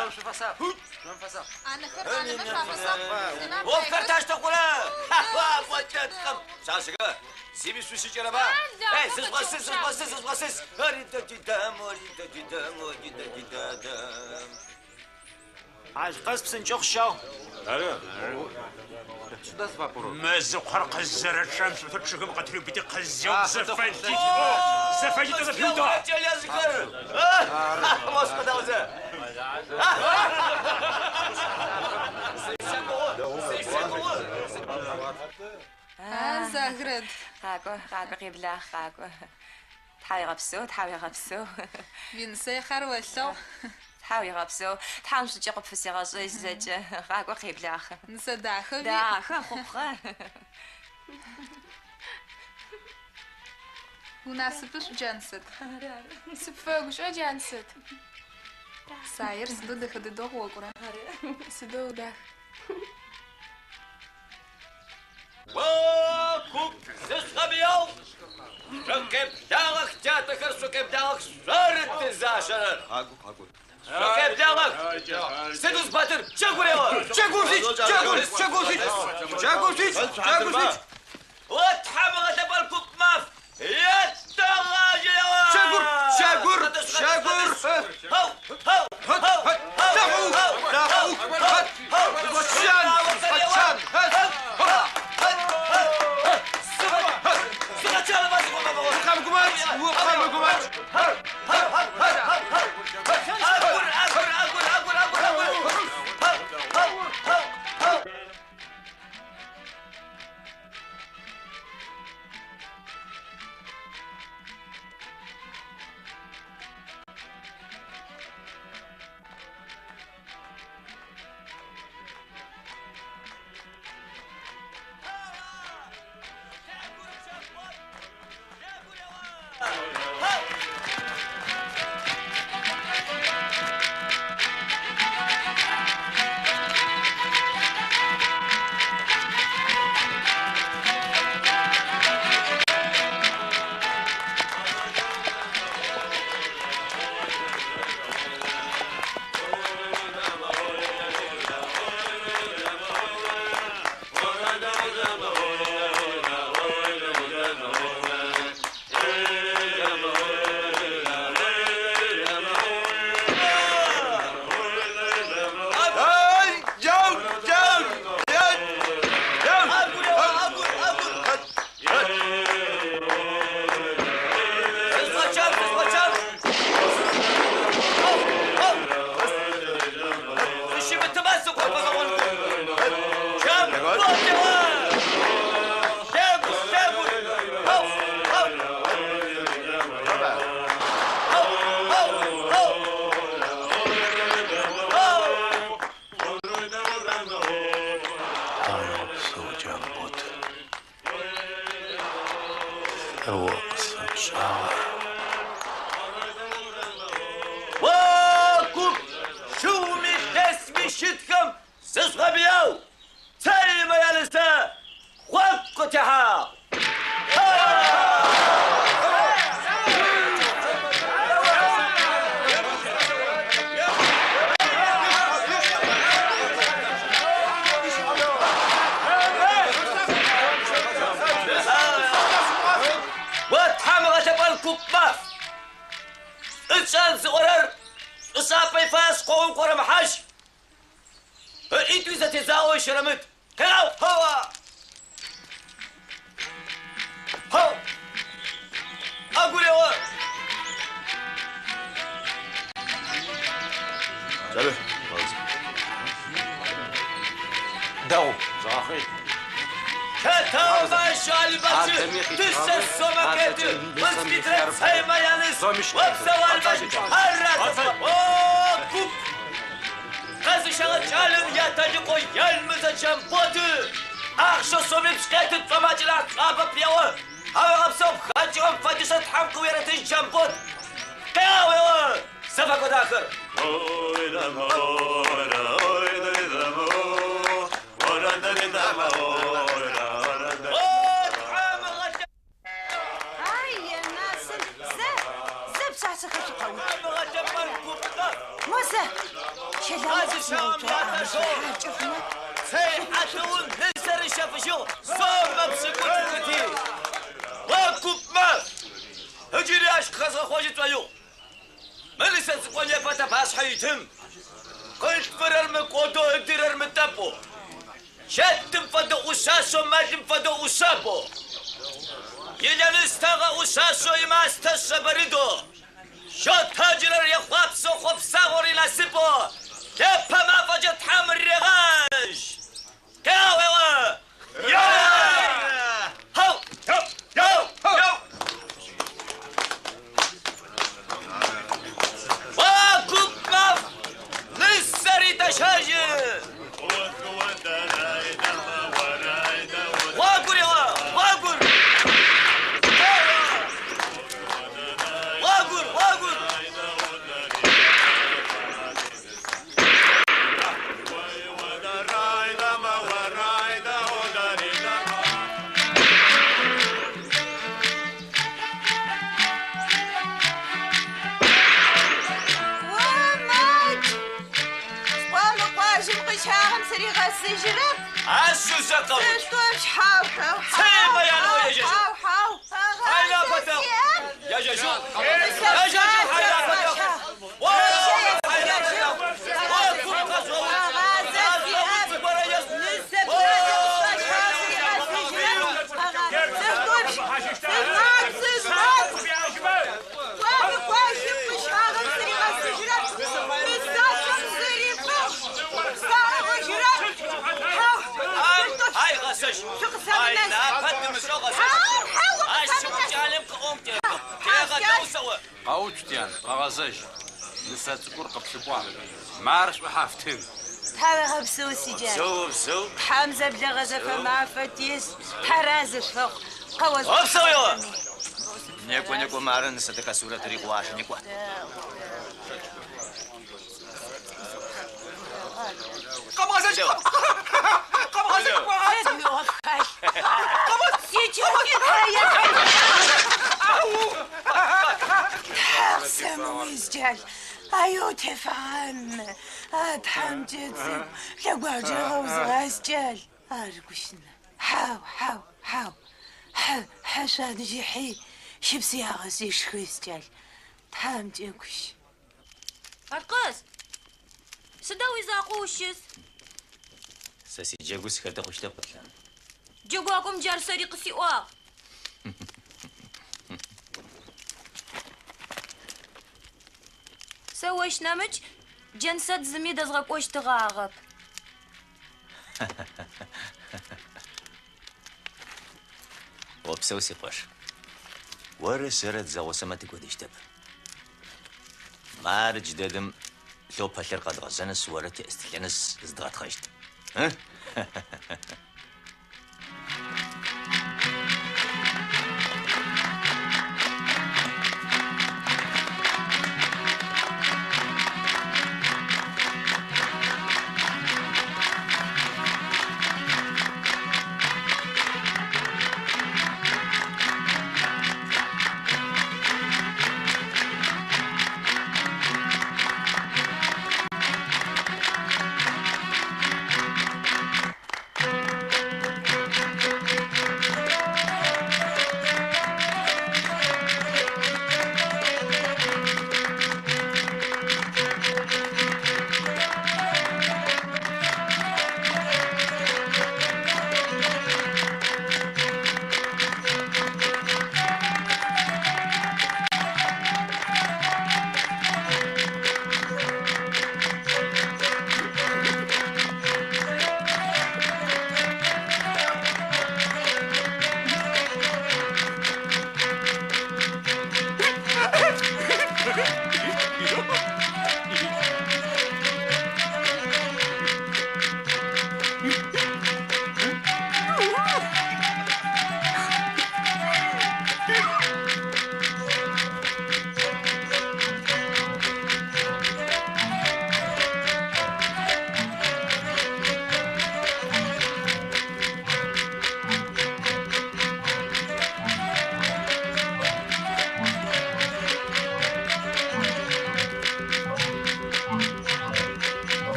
Ӏофхэр тащтэ хъурэ? Ха-ха, ботэтхъэм. Пшъашъэхэр, зими шъущыкӏэрэба? Эй, зыжъугъэсыс, зыжъугъэсыс, зыжъугъэсыс. Ори-да-ди-дам, ори-да-ди-дам, ори-да-ди-да-дам. Алъкъэс псынкӏэу къыщагъ. Ары. Мэзыкъор къызэрэчъэм шъуфэ чъыгым къытыриубыти къызеум зэфэдитӏоу, зэфэдитӏоу зэпиутыгъ. Кӏэлэжъхэр! Мос къыдаузэ. А, Загрэт. Къакӏо, къакӏо, къеблагъ, къакӏо. Тхьауегъэпсэу, тхьауегъэпсэу. Уинысэхэр олъэгъу. Тхьауегъэпсэу. Тхьэм шӏукӏэ къыпфысегъэшӏэжь зэкӏэ. Къакӏо, къеблагъ. Нысэ дахэ уиӏ. Дахэ, хъупхъэ. Унасыпышӏу, Джансэт. Сыпфэгушӏо, Джансэт. Саер сыдэу дэхэ дэдэу къыокӏура? Сыдэу дах. О, куп, зышъухъэбыяу! Шъукъеблагъэх, тятэхэр, шъукъеблагъэх, шъоры тызашэрэр! Шъукъеблагъэх! Сыд узбатыр? Джэгур ео! Джэгур шъуикӏ! Джэгур! Джэгур шъуикӏ! Джэгур шъуикӏ! Джэгур шъуикӏ! О, тхьамыгъэлъэпӏэр куп маф! Етэгъажьэ ео! Джэгур! Джэгур! Джэгур! Хьау! Хьау! Хьау! Лъэхъу! Лъэхъу! Хэт! Згъэчан! Згъэчан! Хэт! Укъэмыгумэкӏ! Укъэмыгумэкӏ! Ай, джау, джау, джау, джау! Тхьауегъэпсэу, Джамбот. О къысфэпшӏагъэр. О, куп! Шыуми лъэсми щытхэм зышъухъэбыяу! Цэймэ ялысэ гъогу къытехьагъ! О, тхьамыгъэлъэпӏэр куп маф! Ыцӏэн зыӏорэр шӏушӏапӏэ ифэс къоум къорэмыхьажь! Ыӏитӏуи зэтезао щэрэмыт! Къеу! Хьауа! Хьау! Агурео! Кӏэлэ, Дэгъу, зыгъэхъуи. Ай, енасын, зэ, зэ пшъашъэхэр шъукъэуцу. Мосэ, Ыджыри ащ къыхэзгъэхъожьы шӏоигъу. Мылысэ цӏыкӏу непэ тэпашъхьэ итым. Къылъфырэр мыкӏодэу, ыдырэр мытӏэпӏэу. Чэтым фэдэу ӏушъашъэу, мэлым фэдэу ӏушъабэу. Илэныстэгъэ ӏушъашъэу, имастэ шъэбэрыдэу. Щотэджырэр ехъуапсэу, хъопсагъор инасыпэу. Лъэпэ мафэкӏэ Тхьэм регъажь. Къеу, ео! Ео! Хьау! Еу! Еу! О, куп маф! Нысэри тэщэжьы! Гъогур ео! Гъогур! Гъогур! Гъогур! сыригъэсыжьырэп. Ашъыу зэ къэуцу. Сышӏопщ, хьау, хьау, хьау. Цеймэ яныо ежьэжьыгъ. Хьау, хьау. Хьайнапэ дэгъу. Ежьэжьыгъ. Ежьэжьыгъ, хьайнапэ дэгъу. О, хьайнапэ дэгъу. О, куп къэжъугъэуцу. Къэжъугъэуцу зыгорэ ешӏ. Ай, гъэсэжь. Хьайнапэ дымышӏэу гъэсэжь. Ашъыу кӏалэм къыӏом тегъэдэу сэӏо. Къэуцу, тян, къэгъэзэжь. Нысэ цӏыкӏур къыплъыкӏуагъ. Мар шӏухьафтын. Тхьауегъэпсэу, сикӏал. Псэу, псэу. Тхьэм зэблэгъэ зэфэмафэ тес, Тхьэразэ шъуфэхъу. Къэозгъэпсэу. Опсэу, ео! Некӏо, некӏо, мары нысэ дэхэ сурэтыр икъуашэ, некӏо. Къэбгъэзэжь! Къэбгъэзэжь! Сыд уиӏоф хэлъ? Тхьэкъысэмыуи, сикӏал. Аю тефагъэн. А тхьамкӏэ цӏыкӏу, лъэгуаджэ гъэузыгъа, сикӏал. Ар гущынэ. Хьау, хьау, хьау. Хьэ, хьэ шъуадэжьи хьи, щыпсы ягъэси шхы, сикӏал. Тхьамкӏэ гущ. Алкъэс, сыда уизакъоу ущыс? Сэ сиджэгу сыхэты хъущтэп, Къэплъан. Джэгуакӏом джар сэри къысиӏуагъ. Сэ ощ нэмыкӏ Джансэт зыми дэзгъэкӏощтыгъагъэп. Опсэу, сикъош. Орэ сэрэ тызэгъусэмэ тыкӏодыщтэп. Мары джыдэдэм лъэупэлъэр къэдгъэжъэнышъ, орэ теӏыстылъэнышъ, зыдгъэтхъэщт.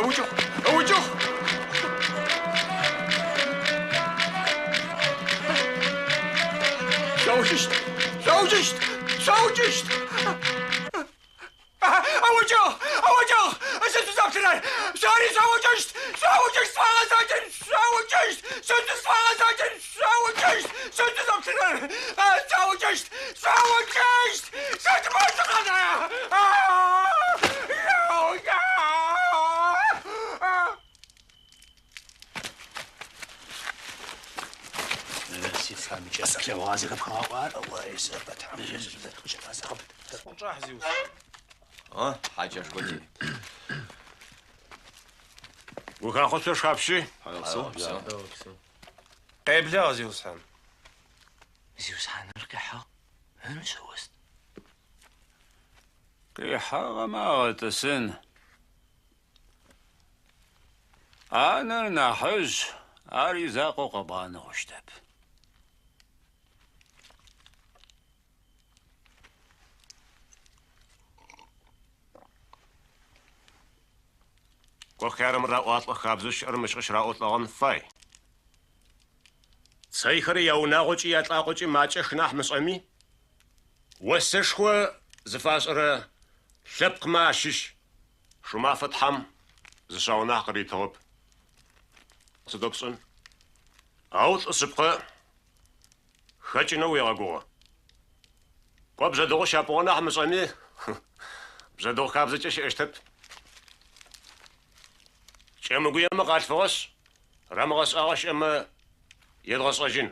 Ыукӏыгъ! Ыукӏыгъ! Шъуаукӏыщт! Шъуаукӏыщт! Шъуаукӏыщт! Ыукӏыгъ! Ыукӏыгъ! Сыд шъузэплъырэр? Шъори шъуаукӏыщт! Шъуаукӏыщт! Сфагъэзакӏэ шъуаукӏыщт! Сыд сфагъэзакӏэ шъуаукӏыщт! Сыд шъузэплъырэр? Шъуаукӏыщт! Шъуаукӏыщт! Сыд мощыгъэна? О, хьакӏэшхо ти. Гухахъо шъошхапщи. Къеблагъ, зиусхьан. Зиусхьаныр къихьагъ. Ымышӏэост. Къихьагъэмэ агъэтӏысын. Ӏанэр нахьыжъ, ар изакъоу къэбгъанэ хъущтэп. Кӏо хъярым раӏуалӏэ хабзэу щыӏэр мыщ къыщыраӏолӏэгъэн фай. Цэйхэри яунагъокӏи ялӏакъокӏи макӏэх нахь мышӏэми, осэшхо зыфашӏырэ лъэпкъмэ ащыщ. Шумафэ Тхьэм зы шъао нахь къыритыгъэп. Сыдэу пшӏын? Ау лӏы шъыпкъэ хэкӏынэу уегъэгугъэ. Кӏо Бжъэдыгъу щапӏугъэ нахь мышӏэми, бжъэдыгъу хабзэкӏэ щыӏэщтэп. Кӏэмыгуемэ къалъфыгъэшъ, рамыгъэшӏагъэ щыӏэмэ едгъэшӏэжьын.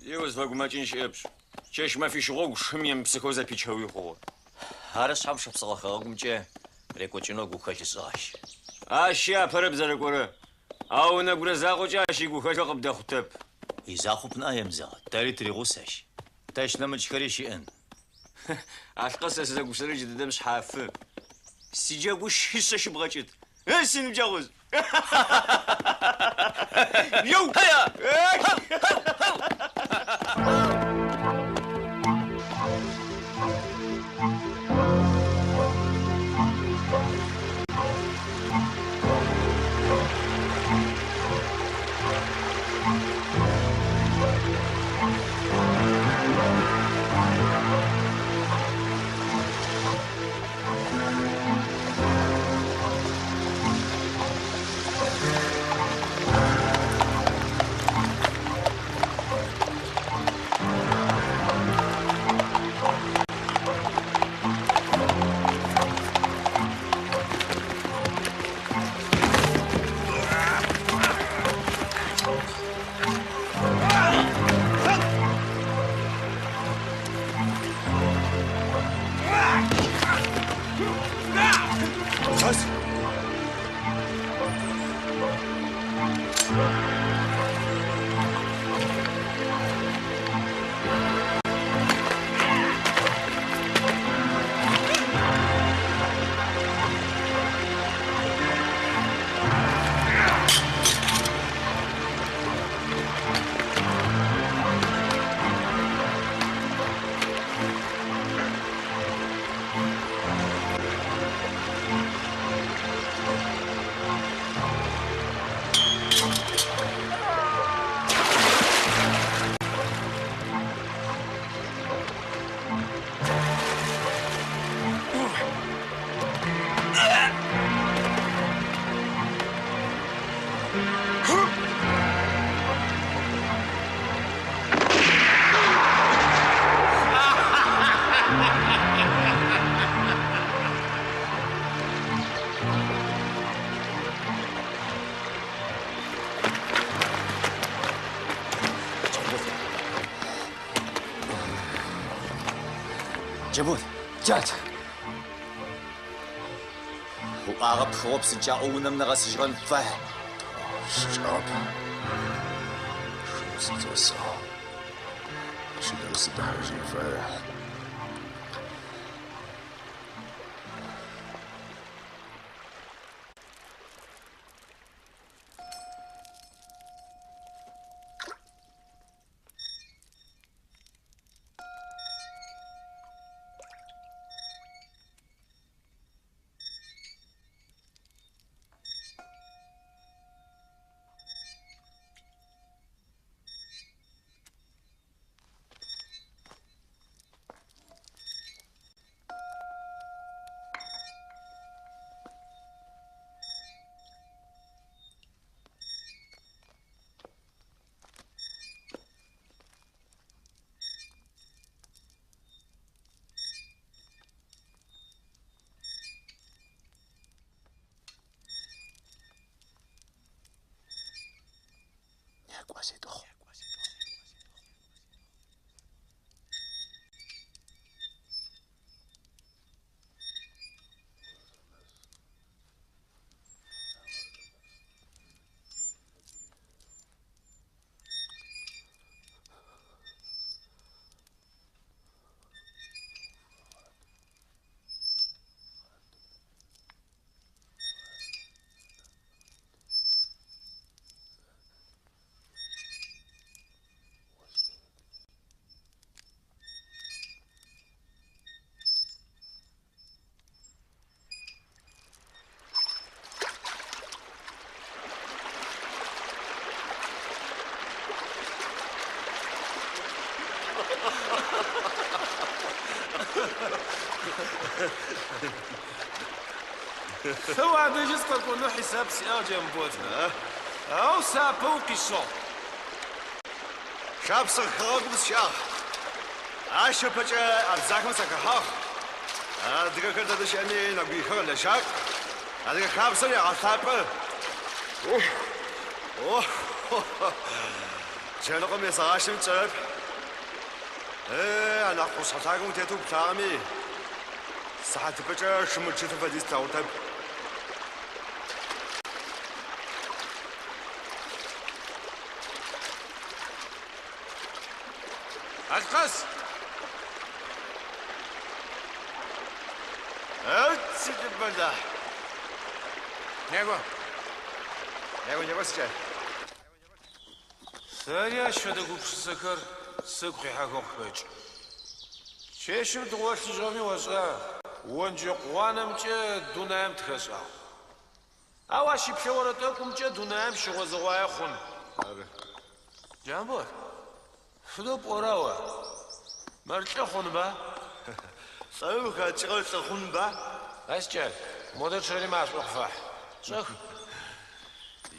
Зи узфэгумэкӏын щыӏэп. Чэщ мэфищ гъогу шым емыпсыхэу зэпичэуи хъугъэ. Ары шъхьам шапсыгъэ хэгъэгумкӏэ рекӏокӏынэу гухэлъ ышӏыгъ ащ. Ащи апэрэп зэрэкӏорэ. Ау нэбгырэ закъокӏэ ащ игухэлъ къыбдэхъутэп. Изакъоп ныӏа Емзэгъ, тэри тыригъус ащ. Тэщ нэмыкӏхэри щыӏэн. Алъкъэс сэ сызэгупшысэрэр джыдэдэм шъхьафы. Сиджэгу щышъэ щыбгъэкӏыт. Э, синыбджэгъужъ! Йоу! Хьая! Джамбот, тят! Уӏагъэ пхыгъэу псынкӏаӏоу унэм нэгъэсыжьыгъэн фай. Щыкӏагъэп. Шым сытесыгъ. Чылэм сыдэхьажьын фае. Некӏо, Ситхъу. Сэ уадэжьы сыкъэкӏонэу хьисап сиӏагъ, Джамбот. Ау сапэ укъишъыгъ. Шапсыгъ хэгъэгум сыщыӏагъ. Ащ ыпэкӏэ абдзахэм сахэхьагъ. Адыгэхэр тэдэ щыӏэми нэгуихыгъ лэжьакӏу. Адыгэ хабзэр ягъэлъапӏэ. Джэныкъом есэгъащтэми тшӏэрэп. Анахь къушъхьэ лъагэм утетэу уплъагъэми, сыхьатыпэкӏэ шым ычъытым фэдиз тлъэгъутэп. Алъкъэс! Сикӏыбэлахь. Некӏо. Некӏо, некӏо, сикӏал. Сэри ащ фэдэ гупшысэхэр сыгу къихьэхэу къыхэкӏы. Чэщым тыгъолъыжьыгъэми ошӏа, онджэкъ гъуанэмкӏэ дунаим тыхэшӏагъ. Ау ащ иплъэорэ тӏэкӏумкӏэ дунаим щыгъозэгъуае хъун. Ары. Джамбот, сыдэу пӏора о? Мыр лӏы хъунба? Лӏым хэкӏыгъэр лӏы хъунба? Ай, сикӏал, модэ чъэри машӏо къыфахь. Шӏэх.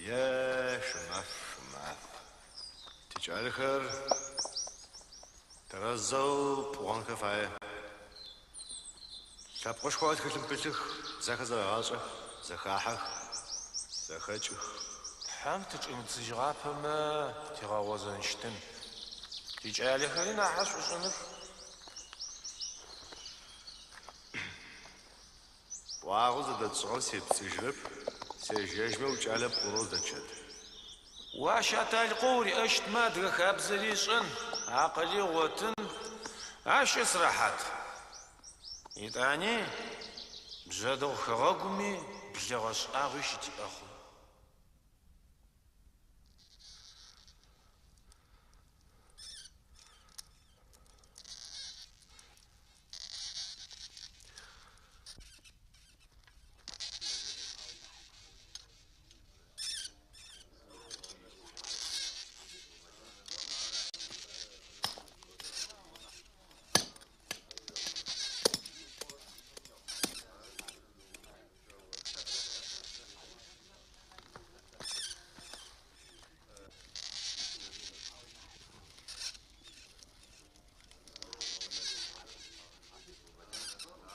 Е, Шумаф, Шумаф. Тикӏалэхэр тэрэзэу пӏугъэнхэ фае. Лъэпкъышхохэр тхылъым пылъых, бзэхэр зэрагъашӏэх, зэхахьэх, зэхэкӏых. Тхьэм тычӏимыдзыжьыгъапэмэ тигъэгъозэнщтын. Тикӏалэхэри нахьышӏу ышӏыных. Ӏуагъэу зэдэтшӏыгъэм сепцӏыжьырэп, сежьэжьмэ уикӏалэ пӏунэу здэчъэт. Ащ аталыкъэу уриӏэщтмэ адыгэ хабзэри ышӏэн, акъыли ыгъотын, ащкӏэ сырэхьат. Етӏани Бжъэдыгъу хэгъэгуми блэгъэ шӏагъуи щытиӏэ хъун.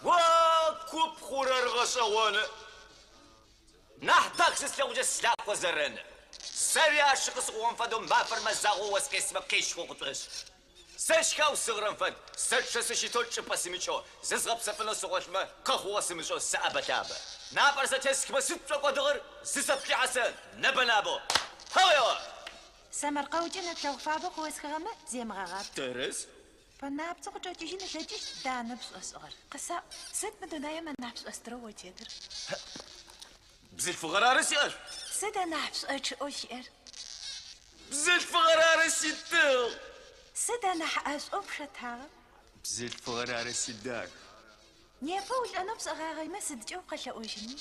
О, куп хъурэр гъэшӏэгъоны. Нахь дах зыслъэгъукӏэ слъакъо зэрэны. Сэри ащ къысӏугъэм фэдэу мафэр мэзагъоу ос къесмэ къещхэу къытшӏошӏы. Сэ шхау сыгъырэм фэд, сэчъэ сыщытэу чӏыпӏэ симыкӏэу, зызгъэпсэфынэу сыгъолъмэ, къэхъугъэ сымышӏэу сэӏэбэ-лъабэ. Напӏэр зэтесхымэ сыд пшӏокӏодыгъэр, зысэплъыхьэ сэ нэбэ-набэу. Хьау! Сэмэркъэукӏэ нэплъэгъу фабэ къыосхыгъэмэ, земыгъэгъап. Тэрэз. Пэнапцӏэу къычӏэкӏыжьын ылъэкӏыщт данэ пшӏошӏыгъэр. Къысаӏу, сыд мы дунаим анахь пшӏостырэу о тетыр? Бзылъфыгъэр ары сиӏэшӏу. Сыд анахь пшӏочъыӏэу щыӏэр? Бзылъфыгъэр ары ситыгъ. Сыд анахь ӏэшӏоу пшэтагъэр? Бзылъфыгъэр ары сидах. Непэ улӏэнэу пшӏэгъагъэмэ сыдкӏэ укъэлъэӏожьыни?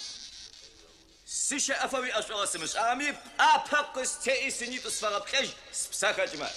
Сыщэӏэфэ уиӏэшӏугъэ сымышӏагъэми, пӏапэ къыстеӏи сынитӏу сфэгъэплъэжь, спсэ хэкӏымэ.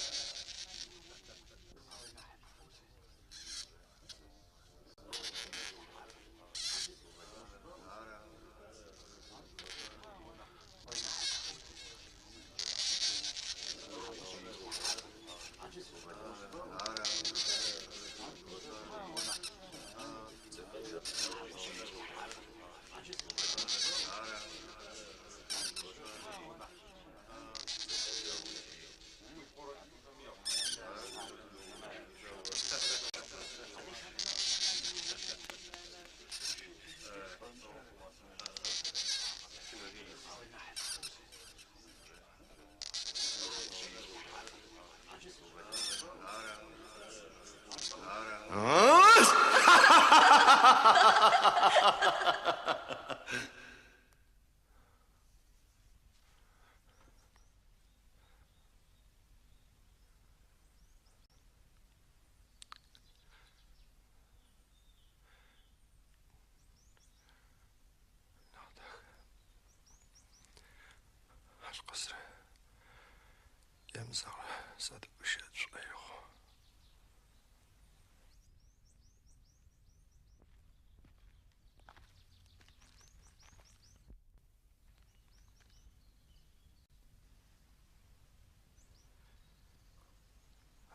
Алкъэсрэ Емзэгърэ садэгущыӏэ сшӏоигъу.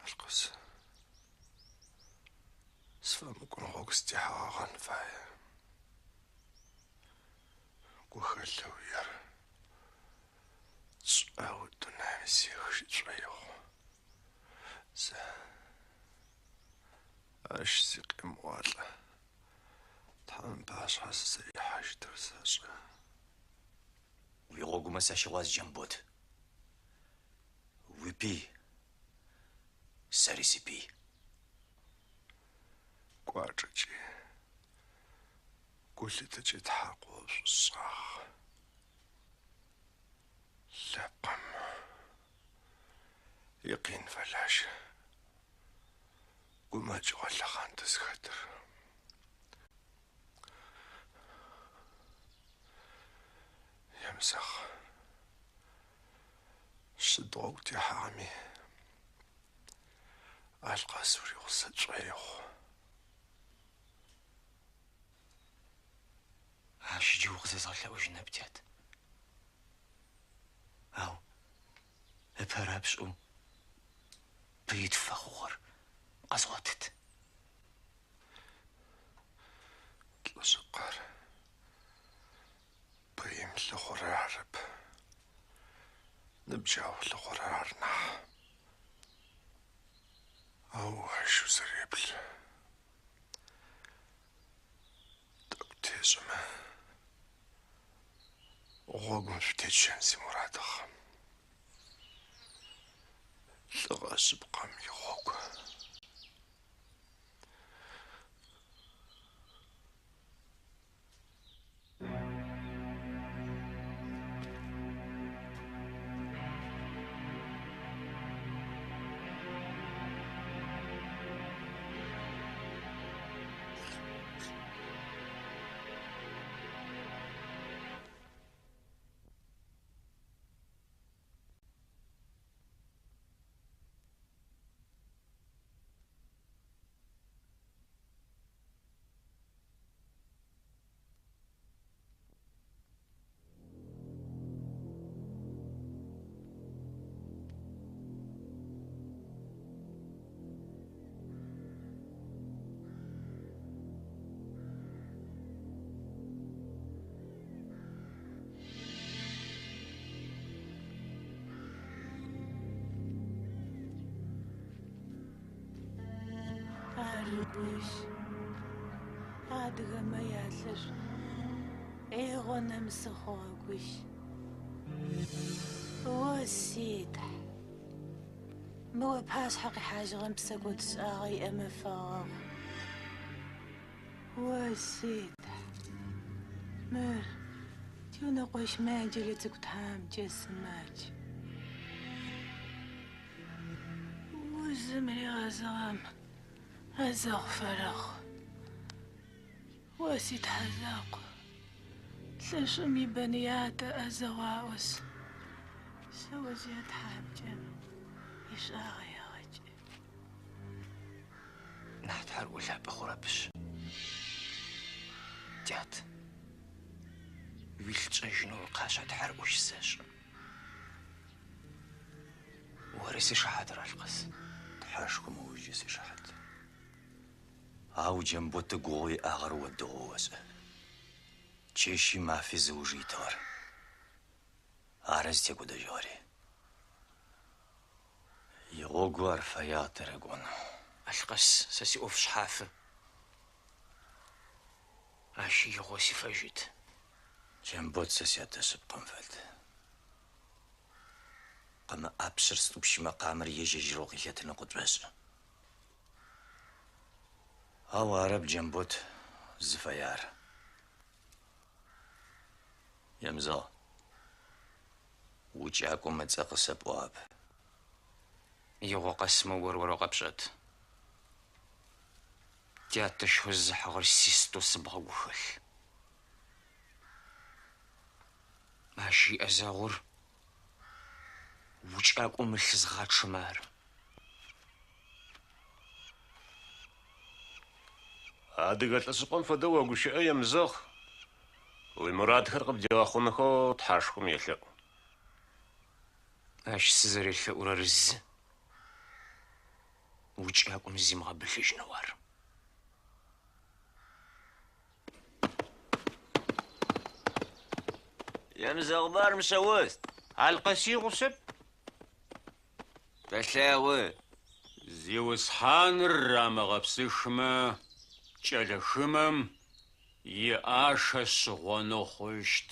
Алкъэс, сфэмыкӏун гъогу сытехьэгъэгъэн фае. Гухэлъэу иӏэр сшӏэу дунаим сехыжьы сшӏоигъу. Сэ ащ зи къемыӏуалӏэ. Тхьэм ыпашъхьэ сызэрихьащтыр сэшӏэ. Уигъогумэ сащыгъуаз, Джамбот. Уипый сэри сипый. Кӏуачӏэкӏи, гулъытэкӏи тхьакъо шӏушӏагъ. Лъэпкъым икъин фэлажьэ. Гумэкӏыгъо лъэхъан тызхэтыр. Емзэгъ. Сыд гъогу техьагъэми, Алкъэс уригъусэ сшӏоигъу. Ащ джы укъызэзгъэлъэӏужьынэп, тят. Ау ыпэрапшӏэу пыи тфэхъугъэр къэзгъотыт. Лӏы шъыпкъэр пыим лъыхъурэр арэп, ныбджэгъу лъыхъурэр ары нахь. Ау ащ узэреплъ тӏэкӏу тешӏэмэ, гъогум шъутетщэн симурадыгъ. Лӏыгъэ шъыпкъэм игъогу. Ары гущ. Адыгэмэ ялӏышӏу игъо нэмысы хъугъэ гущ. О си Тхь, мы уапашъхьэ къихьажьыгъэм псэкӏодшӏагъэ иӏэмэ фэгъэгъу. О си Тхь, мыр тиунэкъощ Маджэлэ цӏыкӏу тхьамыкӏэ сымадж. Узым ригъэзыгъэм ӏэзэгъу фэрэхъу. О си Тхьэ закъу, лӏышӏум ибэн ятэ ӏэзэгъу аӏошъ, шъэожъые тхьамыкӏэм ишӏуагъэ егъэкӏ. Нахь тхьаркъо лъапӏэ хъурэпышъ, тят, уилъ тшӏэжьынэу уикъашъхьэ тхьаркъо щысэшӏы. Ори сишыхьатыр, Алъкъэс. Тхьэшхом ыужкӏэ сишыхьат. Ау Джамбот гугъэу иӏагъэр о дэгъоу ошӏэ. Чэщи мафи зыуж итыгъэр. Ары зытекӏодэжьыгъэри. Игъогу ар фэягъ тырыкӏонэу. Алъкъэс, сэ сиӏоф шъхьафы. Ащ игъо сифэжьыт. Джамбот сэ сятэ шъыпкъэм фэд. Къэмэ ӏапшъэр стӏупщымэ къамэр ежь-ежьырэу къилъэтынэу къытшӏошӏы. Ау арэп Джамбот зыфэяр. Емзэгъ, укӏакӏом ыцӏэ къысэпӏуагъэп. Игъо къэсмэ ор-орэу къэпшӏэт. Тятэшхо зыхьыгъэр систэу сыбгъэгу хэлъ. Ащ иӏэзэгъур укӏакӏом ылъ зыгъачъэмэ ары. Адыгэ лӏы шъыпкъэм фэдэу огущыӏэ, Емзэгъ. Уимурадхэр къыбдигъэхъунхэу Тхьэшхом елъэӏу. Ащ сызэрелъэӏурэр зы. Укӏакӏом зимыгъэбылъыжьынэу ары. Емзэгъба ар Мышъэост? Алъкъэси игъусэп. Тэлъэгъу. Зиусхьаныр рамыгъэпсыхмэ, кӏэлэ хымэм иӏашэ шъыгъонэу хъущт.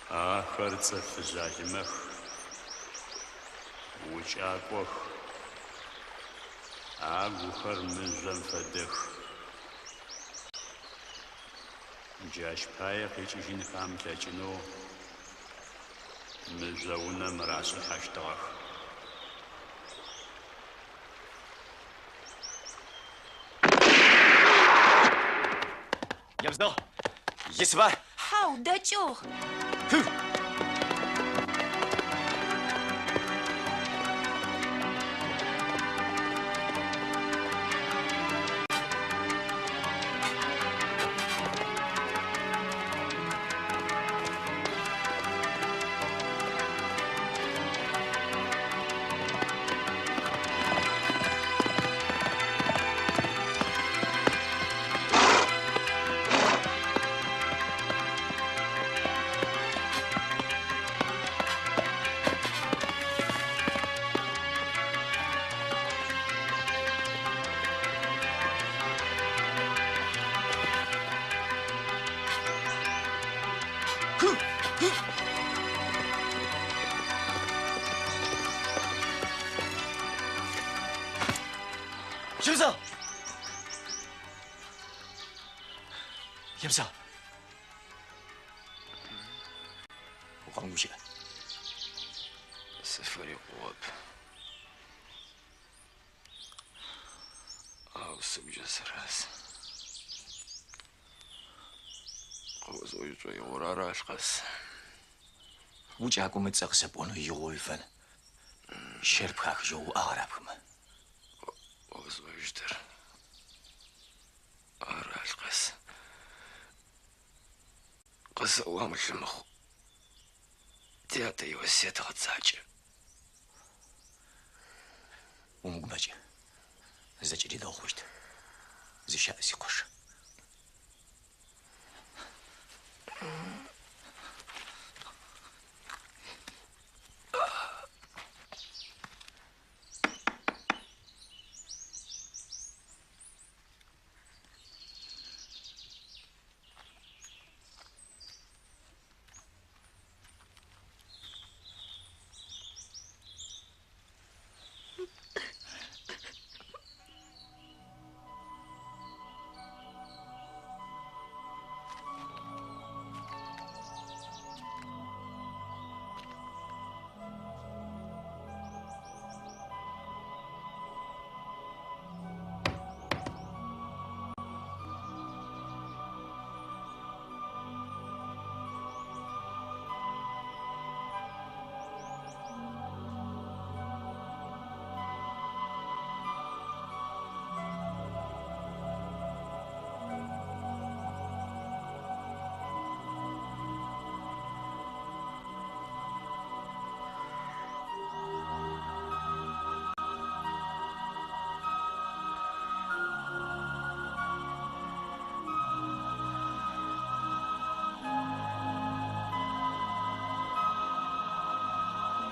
Ахэр цӏыф жъалымэх, укӏакӏох, агухэр мыжъом фэдэх. Джащ пае къикӏыжьынхэ амылъэкӏынэу мыжъо унэм рашӏыхьэщтыгъэх. Емзэгъ, исба? Хьау, дэкӏыгъ. Емза! Емза! Укъэмыгущыӏэ. Сыфырикъугъэп. Ау сыгукӏэ сыраз. Къыосӏожьы шӏоигъор ары, Алъкъэс. Укӏакӏом ыцӏэ къысэпӏонэу игъо уифэн. Щэр пхахыжьэу уӏагъэ рапхымэ. Къыосӏожьыщтыр ары, Алъкъэс. Къысэӏуагъ лъымыхъу. Тятэ иосыет гъэцакӏэ. Умыгумэкӏ. Зэкӏэри дэгъу хъущт. Зыщаӏ, сикъош.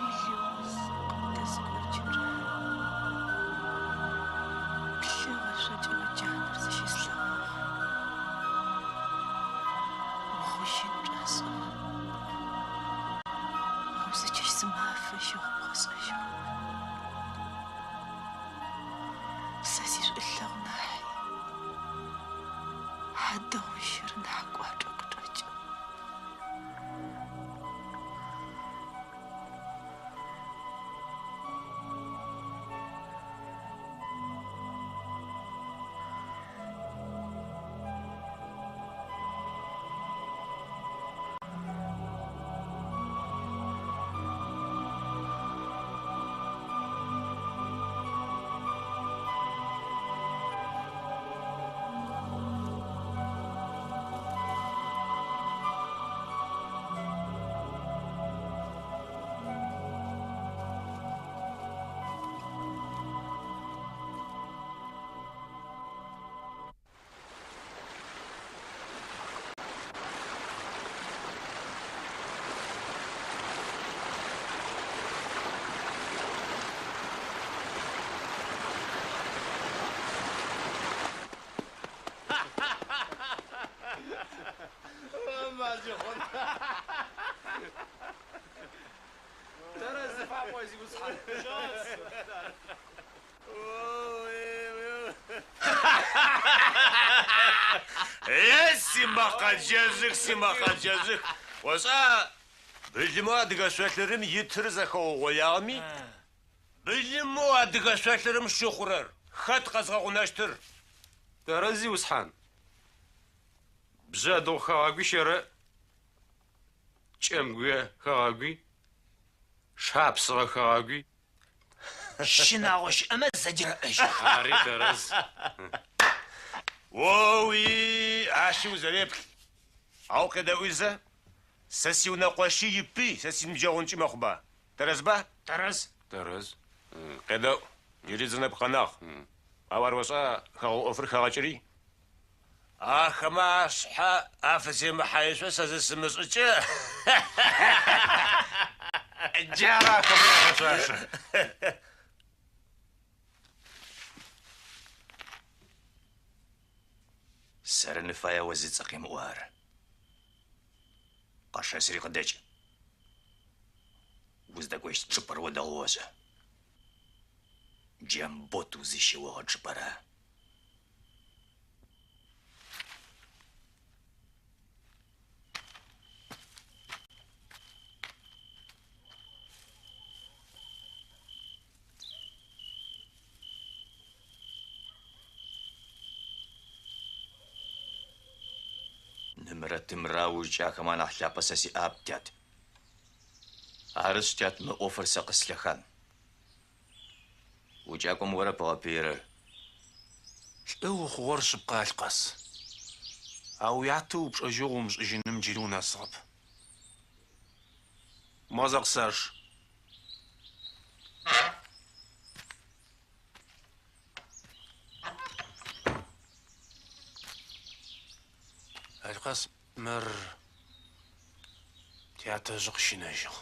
Уилыуз къыбдэскӏокӏырэ плъыгъэ шъокӏыгъэ джанэр зыщыслъэгъугъ. Угъужьын чӏэсӏыгъ. Ау зы чэщ-зымафэ щыгъу сшӏэжьыгъэп. Сэ сишӏулъэгъу нахьи хьадэгъущыр нахь кӏуачӏэ къычӏэкӏыгъ. Е, симэхъэджэжъых, симэхъэджэжъых. Ошӏа, былымэу адыгэ шъолъырым итыр зэхэугъоягъэми, былымэу адыгэ шъолъырым щыхъурэр хэт къэзгъэгъунэщтыр? Тэрэз, зиусхьан. Бжъэдыгъу хэгъэгуи щэрэӏ, Кӏэмгуе хэгъэгуи, Шапсыгъэ хэгъэгуи. Щынагъо щыӏэмэ зэджэрэӏэжьых. Ари тэрэз. Оуи, ащи узэреплъ. Ау къедэӏуи зэ, сэ сиунэкъощи ипый, сэ синыбджэгъункӏи мэхъуба. Тэрэзба? Тэрэз. Тэрэз. Къедэӏу, джыри зы нэпкъэнагъ. Ау ар ошӏа хэгъэгу ӏофыр хэгъэкӏыри? Ахэмэ ашъхьэ афыземыхьаишъо сэ зысымышӏыкӏэ. Джары ахэмэ яфэшъуашэ. Сэрын фае о зыцӏэ къемыӏуагъэр. Къэшэсри къыдэкӏ. Уздэкӏощт чӏыпӏэр о дэгъоу ошӏэ. Джамбот узыщеогъэ чӏыпӏэр ары. Нымрэ тымрэ аужкӏэ ахэм анахь лъапӏэ сэ сиӏап, тят. Арышъ, тят, мы ӏофыр сэ къыслъэхан. Укӏакӏом орэп ыгъэпыирэр. Лӏы ухъугъэр шъыпкъэ, Алъкъэс. Ау уятэ упчӏэжьэгъу умышӏыжьыным джыри унэсыгъэп. Мо зэ къысэж. Алъкъэс, мыр тятэжъ къыщинэжьыгъ.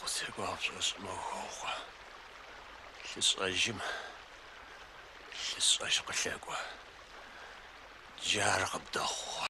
Къысеӏуагъ пшӏошӏымэ хохъо. Лъышӏэжьым лъышӏэжь къылъэкӏо. Джары къыбдэхъугъэр.